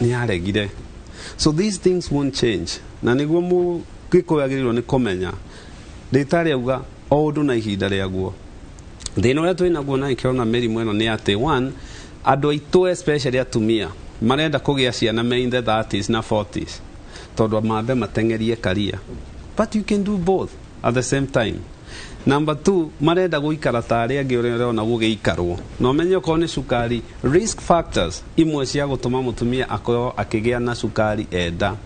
Nĩ yaregire. So these things won't change, na nĩguo mũgĩkũyũ agĩrĩirwo nĩ kũmenya ndagĩtarĩ auga o ũndũ na ihinda rĩaguo. Thĩna ũrĩa twĩ naguo na ĩkĩrona mĩrimũ ĩno nĩ atĩ, one, andũ aitũ, especially atumia, marenda kũgĩa ciana me in the 30s na 40s tondũ mambe mateng'erie career, but you can do both at the same time. Number two, marenda gũikara ta arĩa angĩ ũrĩa ũrona gũgĩikarwo, na ũmenye okorwo nĩ cukari, risk factors imwe cia gũtũma mũtumia akorwo akĩgĩa na cukari enda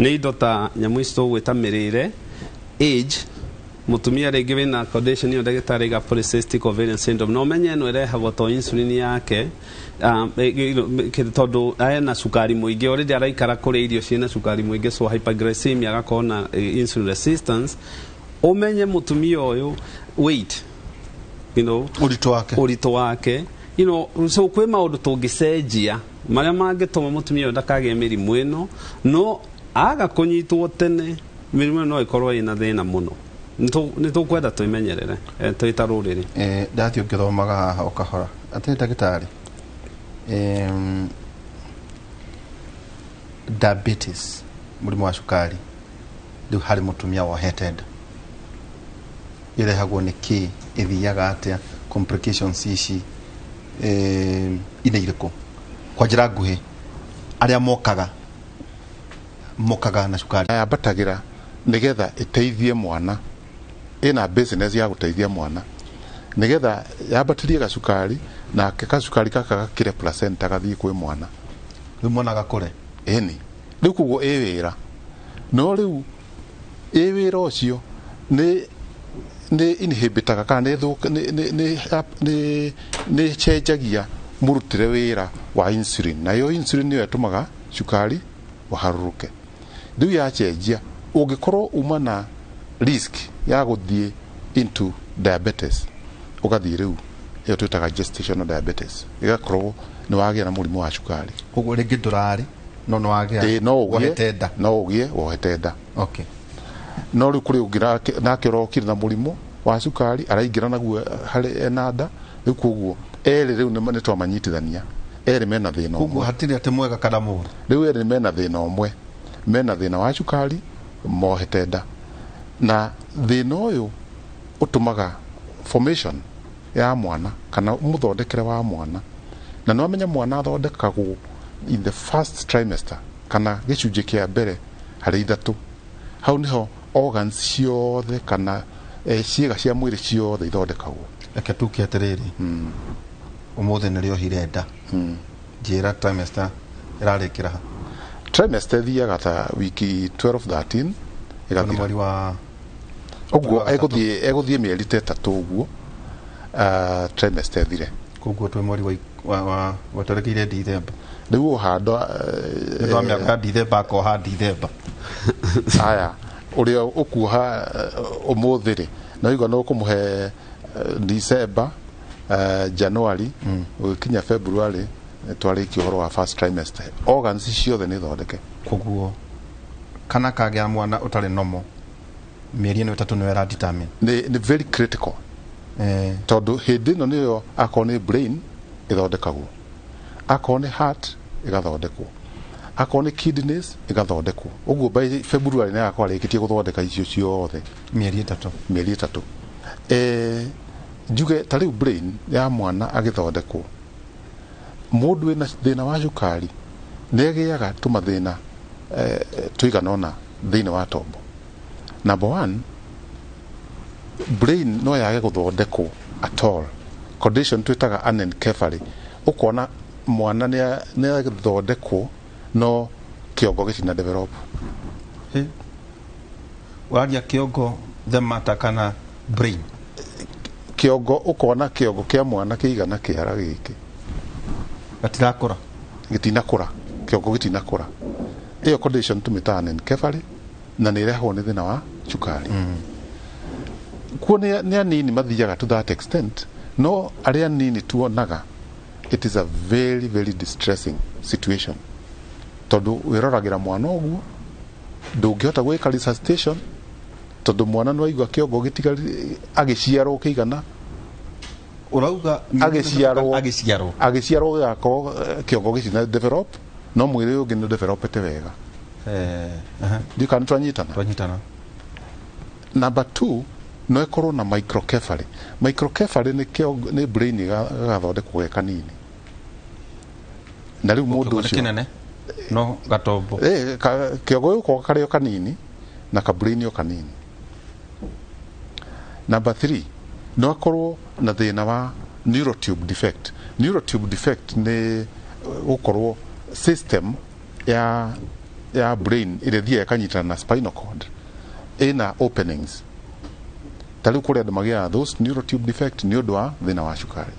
nĩ indo ta nyamũ ici tũgwĩta mĩrĩre, age, mũtumia rĩngĩ wĩna condition ĩyo ndagĩtarĩ iga polycystic ovarian syndrome, na ũmenye ĩno ĩrehagwo to insulin yake tondũ ena cukari mũingĩ already, araikara kũrĩa irio ciĩna cukari mũingĩ, so hyperglycemia, agakorwo na insulin resistance. Ũmenye mũtumia ũyũ, weight, ũritũ wake. Ũritũ wake, so kwĩ maũndũ tũngĩcenjia marĩa mangĩtũma mũtumia ũyũ ndakagĩe mĩrimũ ĩno, no aga kũnyitwo tene, mĩrimũ ĩno no ĩkorwo ĩna thĩna mũno. Nĩ tũkwenda twĩmenyerere twĩ ta rũrĩrĩ. Ndathiĩ ũngĩthomaga haha o kahora atĩ ndagĩtarĩ, diabetes, mũrimũ wa cukari, rĩu harĩ mũtumia wohete nda, ĩrehagwo nĩ kĩ? Ĩthiaga atĩa? Complications ici inĩ irĩkũ? Kwa njĩra nguhĩ, arĩa mokaga na cukari. Yambatagĩra nĩgetha ĩteithie mwana, ĩna business ya gũteithia mwana, nĩgetha yambatĩrie gacukari, nake gacukari gaka gakĩre placenta gathiĩ kwĩ mwana. Rĩu mwana agakũre. Ĩni rĩu koguo ĩ wĩra, no rĩu ĩ wĩra ũcio nĩ inhibitaga kana nĩ nĩ cenjagia mũrutĩre wĩra wa insulin, nayo insulin nĩyo ĩtũmaga cukari ũharũrũke. Rĩu yacenjia, ũngĩkorwo uma na risk ya gũthiĩ into diabetes, ũgathiĩ rĩu ĩyo twĩtaga gestational diabetes, ĩgakorwo nĩ wagĩa na mũrimũ wa cukari. Koguo rĩngĩ ndũrarĩ no nĩ wagĩa Ĩ, no ũgĩe wohete nda. No ũgĩe wohete nda. No rĩu kũrĩ ũngĩ nake ũrokire na mũrimũ wa cukari, araingĩra naguo harĩ ena nda. Rĩu koguo erĩ rĩu nĩ twamanyitithania, erĩ mena thĩna koguo ũmwe. Hatirĩ atĩ mwega kana mũũru. Rĩu erĩ mena thĩna ũmwe, mena thĩna wa cukari mohete nda, na thĩna ũyũ ũtũmaga formation ya mwana kana mũthondekere wa mwana, na nĩ wamenya mwana athondekagwo in the first trimester kana gĩcunjĩ kĩa mbere harĩ ithatũ. Hau niho organs ciothe kana ciĩga cia mwĩrĩ ciothe ithondekagwo. Reke tuke atĩrĩrĩ, ũmũthĩ nĩrĩo ohire nda, njĩra trimester ĩrarĩkĩra ha? Trimester ĩthiaga ta wiki 12 13 nĩ ĩgathira. Mweri wa ũguo. Mweri wa gatatũ. Egũthiĩ mĩeri ta 3 ũguo, trimester ĩthire. Koguo twĩ mweri wa weterekeire Dithemba. Rĩu ũhandwa. Nĩ ũndũ wa mĩaka ya Dithemba, akoha Dithemba. Aya, ũrĩa ũkuoha ũmũthĩ rĩ, no igua no ũkũmũhe December, January, ũgĩkinya February twarĩkia ũhoro wa first trimester, organs ciothe nĩ thondeke. Koguo kana kagĩa mwana ũtarĩ normal, mĩeri ĩno 3 nĩyo ĩra determine. Nĩ very critical tondũ hĩndĩ ĩno nĩyo akorwo nĩ brain ĩthondekagwo, akorwo nĩ heart ĩgathondekwo, akorwo nĩ kidneys ĩgathondekwo. Ũguo by February nĩ agakorwo arĩkĩtie gũthondeka icio ciothe. Mĩeri 3. Mĩeri 3. Njuge ta rĩu brain ya mwana agĩthondekwo, mũndũ wĩna thĩna wa cukari nĩ agĩaga tũmathĩna tũigana ũna thĩinĩ wa tombo. Number one, brain no yage gũthondekwo at all, condition twĩtaga anencephaly. Ũkona mwana nĩ athondekwo no kĩongo gĩtina develop. Hĩ. Ũraria kĩongo the matter kana brain? Kĩongo. Ũkona kĩongo kĩa mwana kĩigana kĩara gĩkĩ. Gatirakũra. Gĩtinakũra, kĩongo gĩtinakũra. Ĩyo condition tũmĩtaga anencephaly, na nĩ ĩrehagwo nĩ thĩna wa cukari. Kuo nĩ anini mathiaga to that extent, no arĩa anini tuonaga, it is a very very distressing situation tondũ wĩroragĩra mwana ũguo, ndũngĩhota gwĩka resuscitation tondũ mwana nĩ waigua kĩongo gĩtigari agĩciarwo kĩigana. Ũrauga Agĩciarwo. Agĩciarwo. Agĩciarwo gĩgakorwo kĩongo gĩtina develop. No mwĩrĩ ũyũ ũngĩ nĩ ũdevelopete wega. Ndiũ kana nĩtwanyitana? Twanyitana. Number 2, no ĩkorwo na microcephaly. Microcephaly nĩ nĩ brain gagathondekwo ge kanini. Na rĩu mũndũ ũcio kĩnene no gatombo. Kĩongo gĩgũkorwo karĩ o kanini na ka brain o kanini. Number 3, no akorwo na thĩna wa neurotube defect. Neurotube defect nĩ gũkorwo system ya brain ĩrĩa ĩthiaga ĩkanyitana na spinal cord ĩna openings. Ta rĩu kũrĩ andũ magĩaga those neurotube defect nĩ ũndũ wa thĩna wa cukari.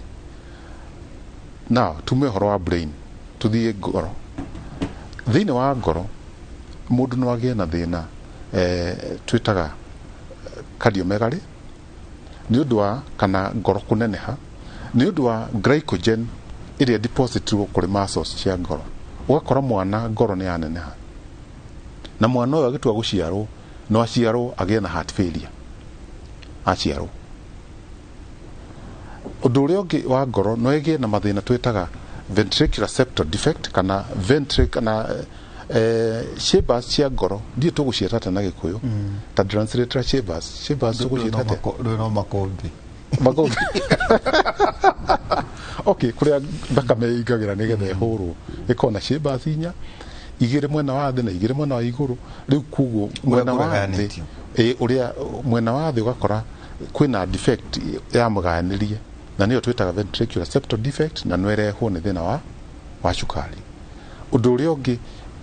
Now tume ũhoro wa brain tuthiĩ ngoro. Thĩinĩ wa ngoro mũndũ no agĩe na thĩna twĩtaga cardiomegaly nĩ ũndũ wa kana ngoro kũneneha nĩ ũndũ wa glycogen ĩrĩa depositirwo kũrĩ muscles cia ngoro. Ũgakora mwana ngoro nĩ yaneneha, na mwana ũyũ agĩtua gũciarwo no aciarwo agĩe na heart failure aciarwo. Ũndũ ũrĩa ũngĩ wa ngoro no ĩgĩe na mathĩna twĩtaga ventricular septal defect kana kana chambers cia ngoro. Ndiũ tũgũciĩta atĩa na Gĩkũyũ? Ta translator chambers tũgũciĩta atĩa? Rĩu no makũmbĩ. Makũmbĩ. Okay, kũrĩa thakame ĩingagĩra nĩgetha ĩhũrwo ĩkorwo na chambers inya, igĩrĩ mwena wa thĩ na igĩrĩ mwena wa igũrũ. Rĩu koguo mwena wa thĩ ũrĩa mwena wa thĩ ũgakora kwĩna defect ya mũgayanĩrie, na nĩyo twĩtaga ventricular septal defect, na no ĩrehwo nĩ thĩna wa cukari. Ũndũ ũrĩa ũngĩ,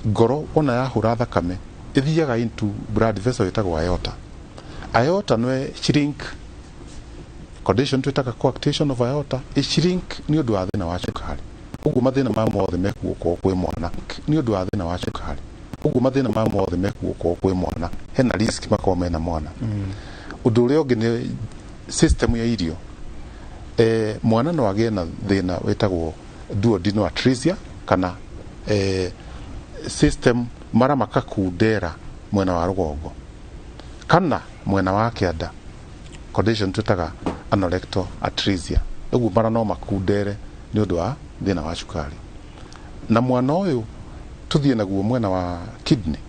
ngoro ona yahũra thakame ĩthiaga into blood vessel ĩtagwo aorta. Aorta no shrink, condition twĩtaga coarctation of aorta, ĩ shrink nĩ ũndũ wa thĩna wa cukari. Ũguo mathĩna ma mothe mekuo kwĩ mwana nĩ ũndũ wa thĩna wa cukari. Ũguo mathĩna ma mothe mekuo kwĩ mwana, hena risk makorwo mena mwana. Ũndũ ũrĩa ũngĩ nĩ system ya irio. Mwana no agĩe na thĩna wĩtagwo duodenal atresia kana system mara makakundera mwena wa rũgongo kana mwena wa kĩanda, condition twĩtaga anorectal atresia. Ũguo mara no makundere nĩ ũndũ wa thĩna wa cukari. Na mwana ũyũ tũthiĩ naguo mwena wa kidney,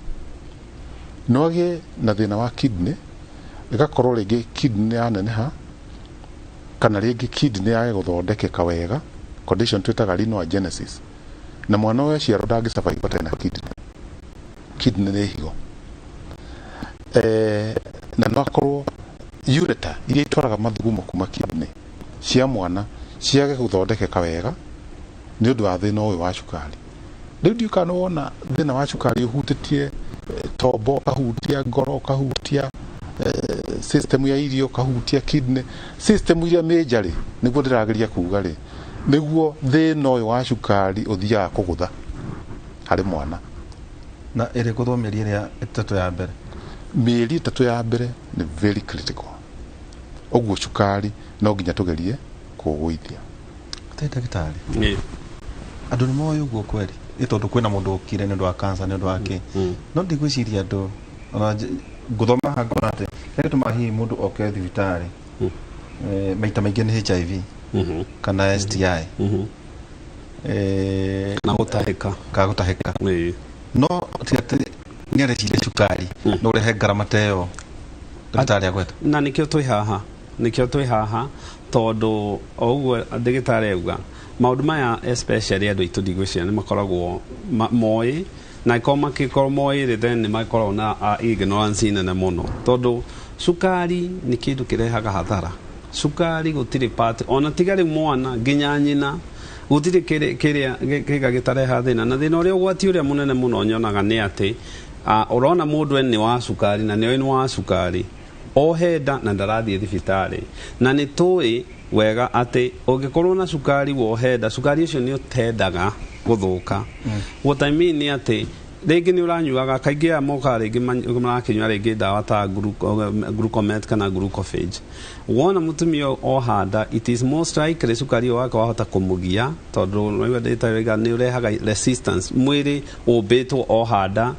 no agĩe na thĩna wa kidney, ĩgakorwo rĩngĩ kidney yaneneha kana rĩngĩ kidney yage gũthondekeka wega, condition twĩtaga renal agenesis. Na mwana ũyũ aciarwo ndangĩ survive atarĩ na kidney. Kidney nĩ higo. Na no akorwo ureter iria itwaraga mathugumo kuma kidney cia mwana ciage gũthondekeka wega nĩ ũndũ wa thĩna ũyũ wa cukari. Rĩu ndiũ kana wona thĩna wa cukari ũhutĩtie tombo, ũkahutia ngoro, ũkahutia system ya irio, ũkahutia kidney, system iria major rĩ, nĩguo ndĩrageria kuga rĩ, nĩguo thĩna ũyũ wa cukari ũthiaga kũgũtha harĩ mwana. Na ĩrĩ gũthwo mĩeri ĩrĩa ĩtatũ ya mbere. Mĩeri ĩtatũ ya mbere nĩ very critical. Ũguo cukari no nginya tũgerie kũũgũithia. Te ndagĩtarĩ, andũ nĩ moĩ ũguo kweri, nĩ tondũ kwĩna mũndũ ũkire nĩ ũndũ wa cancer, nĩ ũndũ wa kĩ. No ndigwĩciria andũ ona ngũthoma haha ngona atĩ kĩrĩa gĩtũmaga hihi mũndũ oke thibitarĩ maita maingĩ nĩ HIV kana STI na gũtahĩka. Kana gũtahĩka. No ti atĩ nĩ areciria cukari no ũrehe ngarama ta ĩyo ndagĩtarĩ agweta. Na nĩkĩo twĩ haha, nĩkĩo twĩ haha tondũ o ũguo ndagĩtarĩ auga maũndũ maya especially andũ aitũ ndigwĩciria nĩ makoragwo moĩ, na ĩkorwo makĩkorwo moĩ rĩ, then nĩ makoragwo na ignorance nene mũno, tondũ cukari nĩ kĩndũ kĩrehaga hathara. Cukari gũtirĩ part ona tiga rĩu mwana nginya nyina gũtirĩ kĩrĩa kĩga gĩtareha thĩna. Na thĩna ũrĩa ũgwati ũrĩa mũnene mũno nyonaga nĩ atĩ ũrona mũndũ nĩ wa cukari na nĩoĩ nĩ wa cukari ohenda na ndarathiĩ thibitarĩ, na nĩ tũĩ wega atĩ ũngĩkorwo na cukari wohenda, cukari ũcio nĩ ũtendaga gũthũka. What I mean nĩ atĩ rĩngĩ nĩ ũranyuaga kaingĩ aya mokaga rĩngĩ marakĩnyua rĩngĩ ndawa ta glucomet kana glucophage. Wona mũtumia ohanda, it is most likely cukari ũyũ wake wahota kũmũgia, tondũ nĩwaigua ndagĩtarĩ oiga nĩ ũrehaga resistance. Mwĩrĩ ũmbĩtwo ohanda,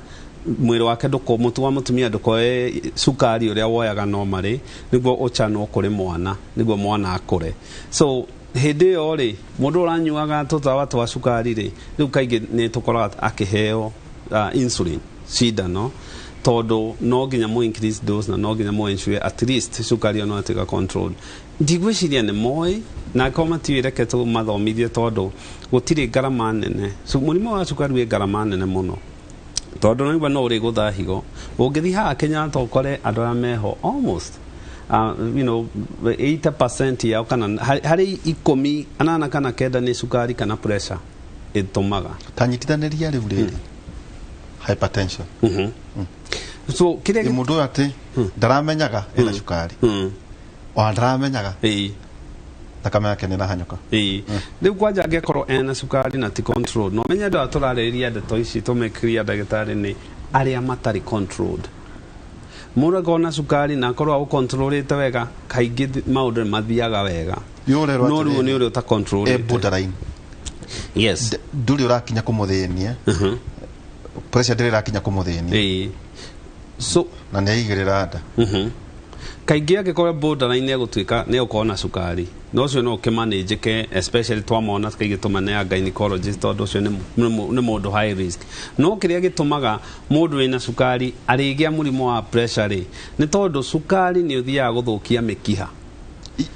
mwĩrĩ wake mũtu wa mũtumia ndũkoe cukari ũrĩa woyaga normally nĩguo ũchanwo kũrĩ mwana, nĩguo mwana akũre. So Hĩndĩ ĩyo rĩ, mũndũ ũranyuaga tũtawa twa cukari rĩ, rĩu kaingĩ nĩ tũkoraga akĩheo insulin cindano, tondũ no nginya mũ increase dose na no nginya mũ ensure at least cukari ĩyo no ĩtuĩka controlled. Ndigwĩciria nĩ moĩ, na angĩkorwo matiũĩ, reke tũmathomithie, tondũ gũtirĩ ngarama nene. So, mũrimũ wa cukari wĩ ngarama nene mũno, tondũ naigua no ũrĩ gũtha higo. Ũngĩthiĩ haha Kenyatta ũkore andũ arĩa meho almost 80% yao, kana harĩ 18 kana 9 nĩ cukari kana pressure ĩtũmaga. Ta nyitithanĩria rĩu rĩrĩ hypertension. So kĩrĩa Ĩ mũndũ ũyũ atĩ ndaramenyaga ena cukari, ona ndaramenyaga thakame yake nĩ ĩrahanyũka. Ĩĩ, rĩu kwanja angĩkorwo ena cukari na ti control, no menye andũ aya tũrarĩrĩria ndeto ici tũmĩkiria ndagĩtarĩ nĩ arĩa matarĩ controlled. Mũndũ akorwo na cukari na akorwo aũcontrolĩte wega, kaingĩ maũndũ nĩ mathiaga wega. Nĩ ũrerwo No rĩu atĩrĩrĩ, nĩ ũrĩa e ũtacontrolĩte. Borderline. Ndũrĩ ũrakinya kũmũthĩnia, pressure ndĩrĩ ĩrakinya kũmũthĩnia. Ĩĩ, so Na nĩ aigĩrĩra nda. Kaingĩ angĩkorwo borderline nĩ egũtuĩka nĩ egũkorwo na cukari, na ũcio no ũkĩmanĩnjĩke, especially twamona kaingĩ tũmaneaga gynecologist, tondũ ũcio nĩ mũndũ high risk. No kĩrĩa gĩtũmaga mũndũ wĩna cukari arĩgĩa mũrimũ wa pressure rĩ, nĩ tondũ cukari nĩ ũthiaga gũthũkia mĩkiha.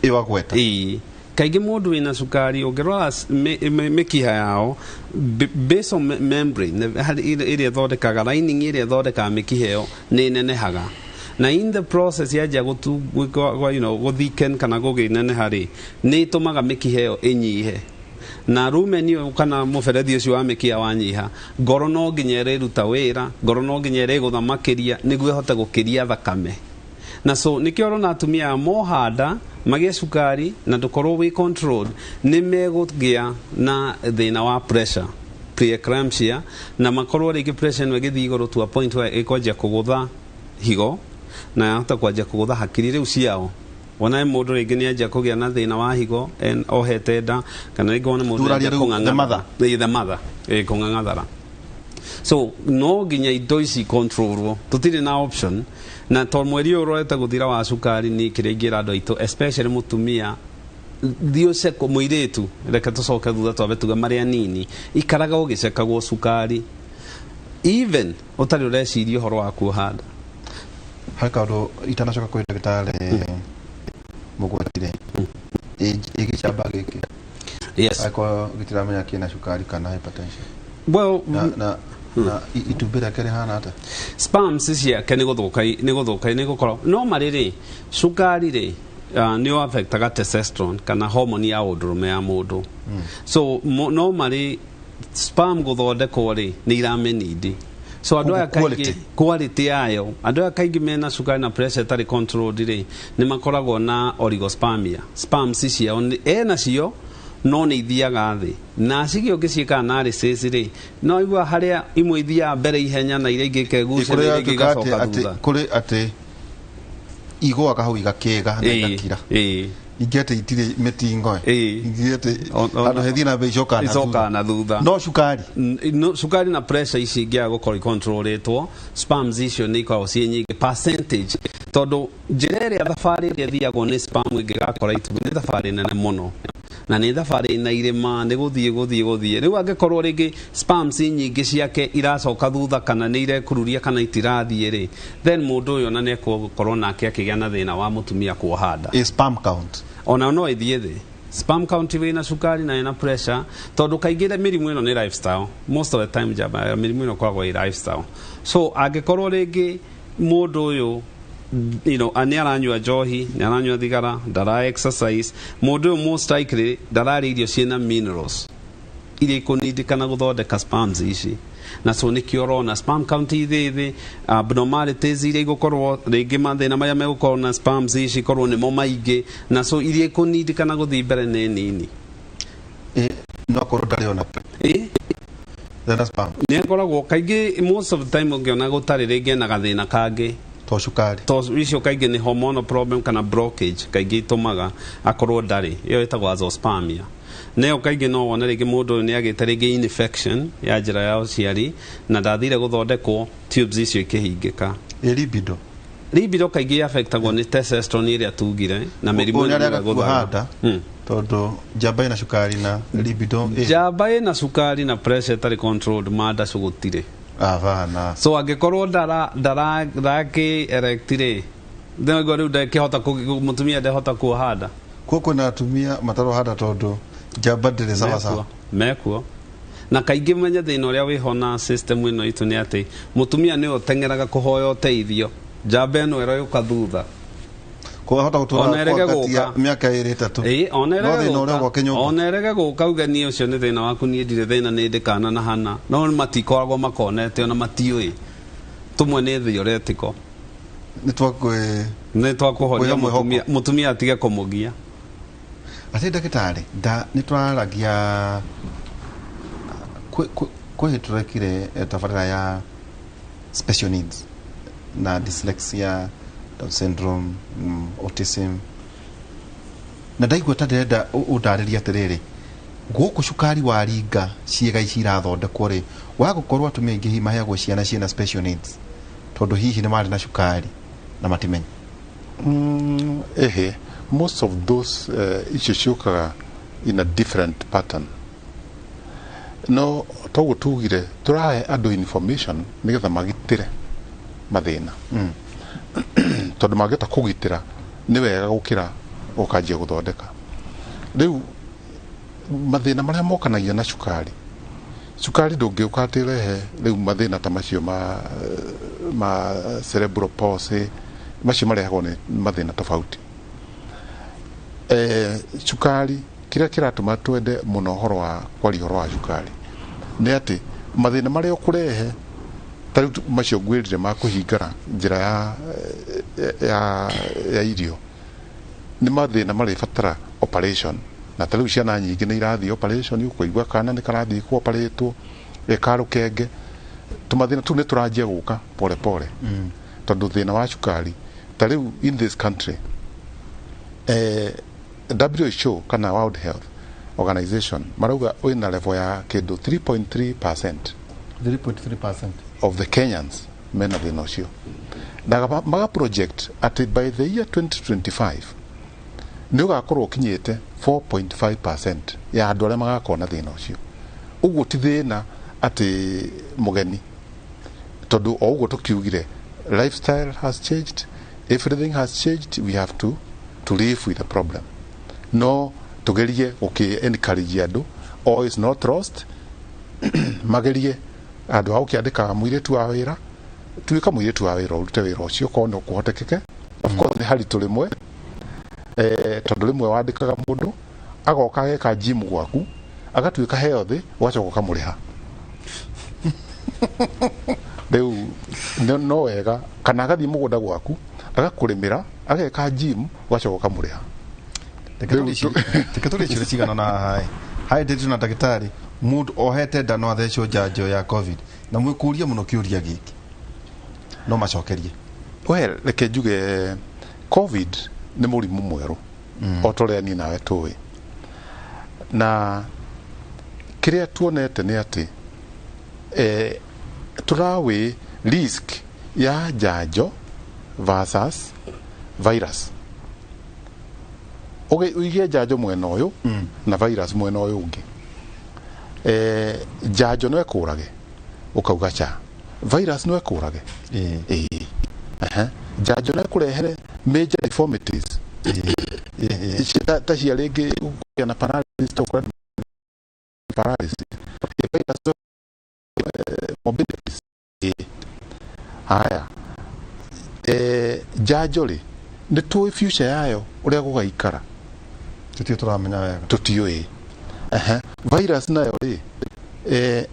Ĩyo agweta. Ĩĩ, kaingĩ mũndũ wĩna cukari ũngĩrora mĩkiha yao, basal membrane ĩrĩa ĩthondekaga lining, ĩrĩa ĩthondekaga mĩkiha ĩyo, nĩ ĩnenehaga, na in the process yanjia gũtu gũthiken kana gũkĩneneha rĩ, nĩ ĩtũmaga mĩkiha ĩyo ĩnyihe, na lumen ĩyo kana mũberethi ũcio wa mĩkiha wanyiha, ngoro no nginya ĩrĩruta wĩra, ngoro no nginya ĩrĩgũtha makĩria nĩguo ĩhote gũkĩria thakame. Na so nĩkĩo ũrona atumia aya mohanda magĩe cukari na ndũkorwo wĩ controlled, nĩ megũgĩa na thĩna wa pressure, preeclampsia, na makorwo rĩngĩ pressure ĩno ĩgĩthiĩ igũrũ to a point where ĩkwanjia kũgũtha higo na yahota kwanjia kũgũtha hakiri rĩu ciao. Wona mũndũ rĩngĩ nĩ anjia kũgĩa na thĩna wa higo ohete nda, kana rĩngĩ wone mũndũ Tũraria nĩanjia rĩu the kũng'ang'athara. mother. Ĩĩ, the mother. Ĩĩ, kũng'ang'athara. So no nginya indo ici controlwo, tũtirĩ na option. Na to mweri ũyũ ũrorete gũthira wa cukari, nĩ kĩrĩa ingĩra andũ aitũ, especially mũtumia, thiĩ ũcekwo, mũirĩtu, reke tũcoke thutha twambe tuge marĩa nini, ikaraga ũgĩcekagwo cukari even ũtarĩ ũreciria ũhoro wa kuoha nda. Harĩ kaũndũ itanacoka kwĩ ndagĩtarĩ mũgwetire, ĩgĩcamba gĩkĩ, angĩkorwo gĩtiramenya kĩna cukari kana hypertension, well, na itumbĩ rĩake rĩhana atĩa? Sperms ciake nĩ gũthũka, nĩ gũthũka, nĩ gũkorwo no marĩ rĩ, cukari rĩ, nĩ ũ affectaga testosterone kana hormone ya ũndũrũme ya mũndũ. So no marĩ sperm gũthondekwo rĩ, nĩ iramĩnindi. So andũ aya Koguo kaingĩ quality. Quality yayo. Andũ aya kaingĩ mena cukari na pressure ĩtarĩ controlled rĩ, nĩ makoragwo na oligospermia. Sperms ciao ena cio no nĩ ithiaga thĩ, na cigĩ ũngĩciĩka analysis rĩ, no igua harĩa imwe ithiaga mbere ihenya na iria ingĩ ikegucia na Kũrĩ iria ingĩ yatuĩka atĩ igacoka atĩ thutha. Kũrĩ atĩ igũaga hau igakĩga na igakira, ingĩ atĩ itirĩ mĩtingo, ingĩ atĩ handũ hethiĩ na mbere icokaga na icokaga thutha. Na thutha. No cukari. No, cukari na pressure ici ingĩaga gũkorwo icontrolĩtwo, sperms icio nĩ ikoragwo ciĩ nyingĩ percentage, tondũ njĩra ĩrĩa thabarĩ ĩrĩa ĩthiagwo nĩ sperm ĩngĩgakora itumbĩ nĩ thabarĩ nene mũno, na nĩ thabarĩ ĩna irĩma, nĩ gũthiĩ gũthiĩ gũthiĩ. Rĩu angĩkorwo rĩngĩ sperms nyingĩ ciake iracoka thutha, kana nĩ irekururia, kana itirathiĩ rĩ, then mũndũ ũyũ ona nĩ egũkorwo nake akĩgĩa na thĩna wa mũtumia kuoha nda. A sperm count. Ona no ĩthiĩ thĩ sperm count wĩna cukari na wĩna pressure, tondũ kaingĩ mĩrimũ ĩno nĩ lifestyle. Most of the time njamba mĩrimũ ĩno ĩkoragwo ĩ lifestyle. So angĩkorwo rĩngĩ mũndũ ũyũ nĩ aranyua njohi, nĩ aranyua thigara, ndara exercise, mũndũ ũyũ most likely ndararĩa irio ciĩna minerals iria ikũnindikana gũthondeka sperms ici. Na so nĩkĩo ũrona sperm count ithĩ thĩ, abnormalities iria igũkorwo rĩngĩ, mathĩna marĩa megũkorwo na sperms ici korwo nĩmo maingĩ, na so iria ikũnindikana gũthiĩ mbere nĩ nini. No akorwo ndarĩ ona ndena sperm. Nĩ akoragwo kaingĩ, most of the time ũngĩona gũtarĩ, rĩngĩ ena gathĩna kangĩ. To cukari. To icio kaingĩ nĩ hormonal problem kana blockage kaingĩ itũmaga akorwo ndarĩ. Ĩyo ĩtagwo azoospermia. Nayo kaingĩ no wone rĩngĩ mũndũ ũyũ nĩ agĩte rĩngĩ infection ya njĩra ya ũciari na ndathire gũthondekwo, tubes icio ikĩhingĩka. Ĩ libido? Libido kaingĩ affectagwo nĩ testosterone ĩrĩa tugire na mĩrimũ Ũyũ ĩno nĩarega ĩgũthaga. kuoha nda tondũ njamba ĩna cukari na libido ĩ Njamba ĩna cukari na pressure ĩtarĩ controlled, manda cũgũtirĩ. Abana. So angĩkorwo ndara ndara ndakĩ erect rĩ, ndĩraigua rĩu ndakĩhota mũtumia ndehota kuoha nda. Kuo kwĩna atumia mataroha nda tondũ njamba ndĩrĩ sawa sawa. Mekuo na kaingĩ menye thĩna ũrĩa wĩho na system ĩno itũ nĩ atĩ mũtumia nĩwe ũteng'eraga kũhoya ũteithio, njamba ĩno ĩroyũka thutha. Kwa hota Ona gũtũra erege kwa kati ya gũka. mĩaka ĩrĩ ĩtatũ. Ĩĩ, ona No erege thĩna ũrĩa gũka. gwake nyũmba. Ona erege gũka uge niĩ ũcio nĩ thĩna waku, niĩ ndirĩ thĩna, nĩ ndĩ kana na hana, no matikoragwo makonete ona matiũĩ tũmwe nĩ theoretical. Nĩ twakwĩ Nĩ twakũhoria. Kwĩhe mwĩhoko. Mũtumia atige kũmũgia. Atĩ ndagĩtarĩ nda nĩ tũraragia kwĩ tũrekire tabarĩra ya special needs na dyslexia, Down syndrome, autism, na ndaigua ta ndĩrenda ũndarĩrie atĩrĩrĩ, gũkũ cukari waringa ciĩga ici irathondekwo rĩ, wa gũkorwo atumia aingĩ hihi maheagwo ciana ciĩna special needs tondũ hihi nĩ marĩ na cukari na matimenya? Ehe, most of those icio ciũkaga in a different pattern, no toguo tugire tũrahe andũ information nĩgetha magitĩre mathĩna, tondũ mangĩhota kũgitĩra nĩ wega gũkĩra ũkanjia gũthondeka. Rĩu mathĩna marĩa mokanagia na cukari, cukari ndũngĩũka atĩ ũrehe rĩu mathĩna ta macio ma cerebral palsy, macio marehagwo nĩ mathĩna tofauti. Cukari kĩrĩa kĩratũma twende mũno ũhoro wa kwaria ũhoro wa cukari nĩ atĩ mathĩna marĩa ũkũrehe ta rĩu macio ngwĩrire ma kũhingara njĩra ya irio nĩ mathĩna marĩbatara operation, na ta rĩu ciana nyingĩ nĩ irathiĩ operation, ũkũigua kana nĩ karathiĩ kũoperatwo ka rũkenge. Tũmathĩna tũu nĩ tũranjia gũka pole pole tondũ thĩna wa cukari ta rĩu in this country, WHO kana World Health Organization marauga wĩna level ya kĩndũ 3.3% 3.3% of the Kenyans mena thĩna ũcio, na maga project atĩ by the year 2025 nĩ ũgakorwo ũkinyĩte 4.5% ya andũ arĩa magakorwo na thĩna ũcio. Ũguo ti thĩna atĩ mũgeni, tondũ o ũguo tũkiugire, lifestyle has changed, everything has changed, we have to live with the problem. No tugerie gũkĩ encourage andũ, all is not lost, magerie andũ a gũkĩandĩka mũirĩtu wa wĩra, tuĩka mũirĩtu wa wĩra, ũrute wĩra ũcio korwo no kũhotekeke. Of course nĩ haritũ rĩmwe, tondũ rĩmwe wandĩkaga mũndũ agoka ageka gym gwaku agatuĩka healthy, ũgacoka ũkamũrĩha. Rĩu no wega kana agathiĩ mũgũnda gwaku agakũrĩmĩra ageka gym, ũgacoka ũkamũrĩha. Reke tũrĩ ciũria cigana na haha hai ndĩtũ na ndagĩtarĩ, mũndũ ohete nda no athecwo njanjo ya COVID? Na mwĩkũrie mũno kĩũria gĩkĩ, no macokerie. Well, reke njuge COVID nĩ mũrimũ mwerũ o ta ũrĩa niĩ nawe tũĩ, na kĩrĩa tuonete nĩ atĩ tũrawĩ risk ya njanjo versus virus. Ũige njanjo mwena ũyũ na virus mwena ũyũ ũngĩ, njanjo no ĩkũrage, ũkauga cha virus no ĩkũrage. Ĩĩ. Aha. Njanjo no ĩkũrehere major deformities. Ici ta cia rĩngĩ kũgĩa na paralysis, tũkũra paralysis. Virus no morbidities. Ĩĩ. Haya, njanjo rĩ, nĩ tũĩ future yayo ũrĩa gũgaikara? Tũtiũ tũramenya wega. Tũtiũĩ. Aha. Virus nayo rĩ,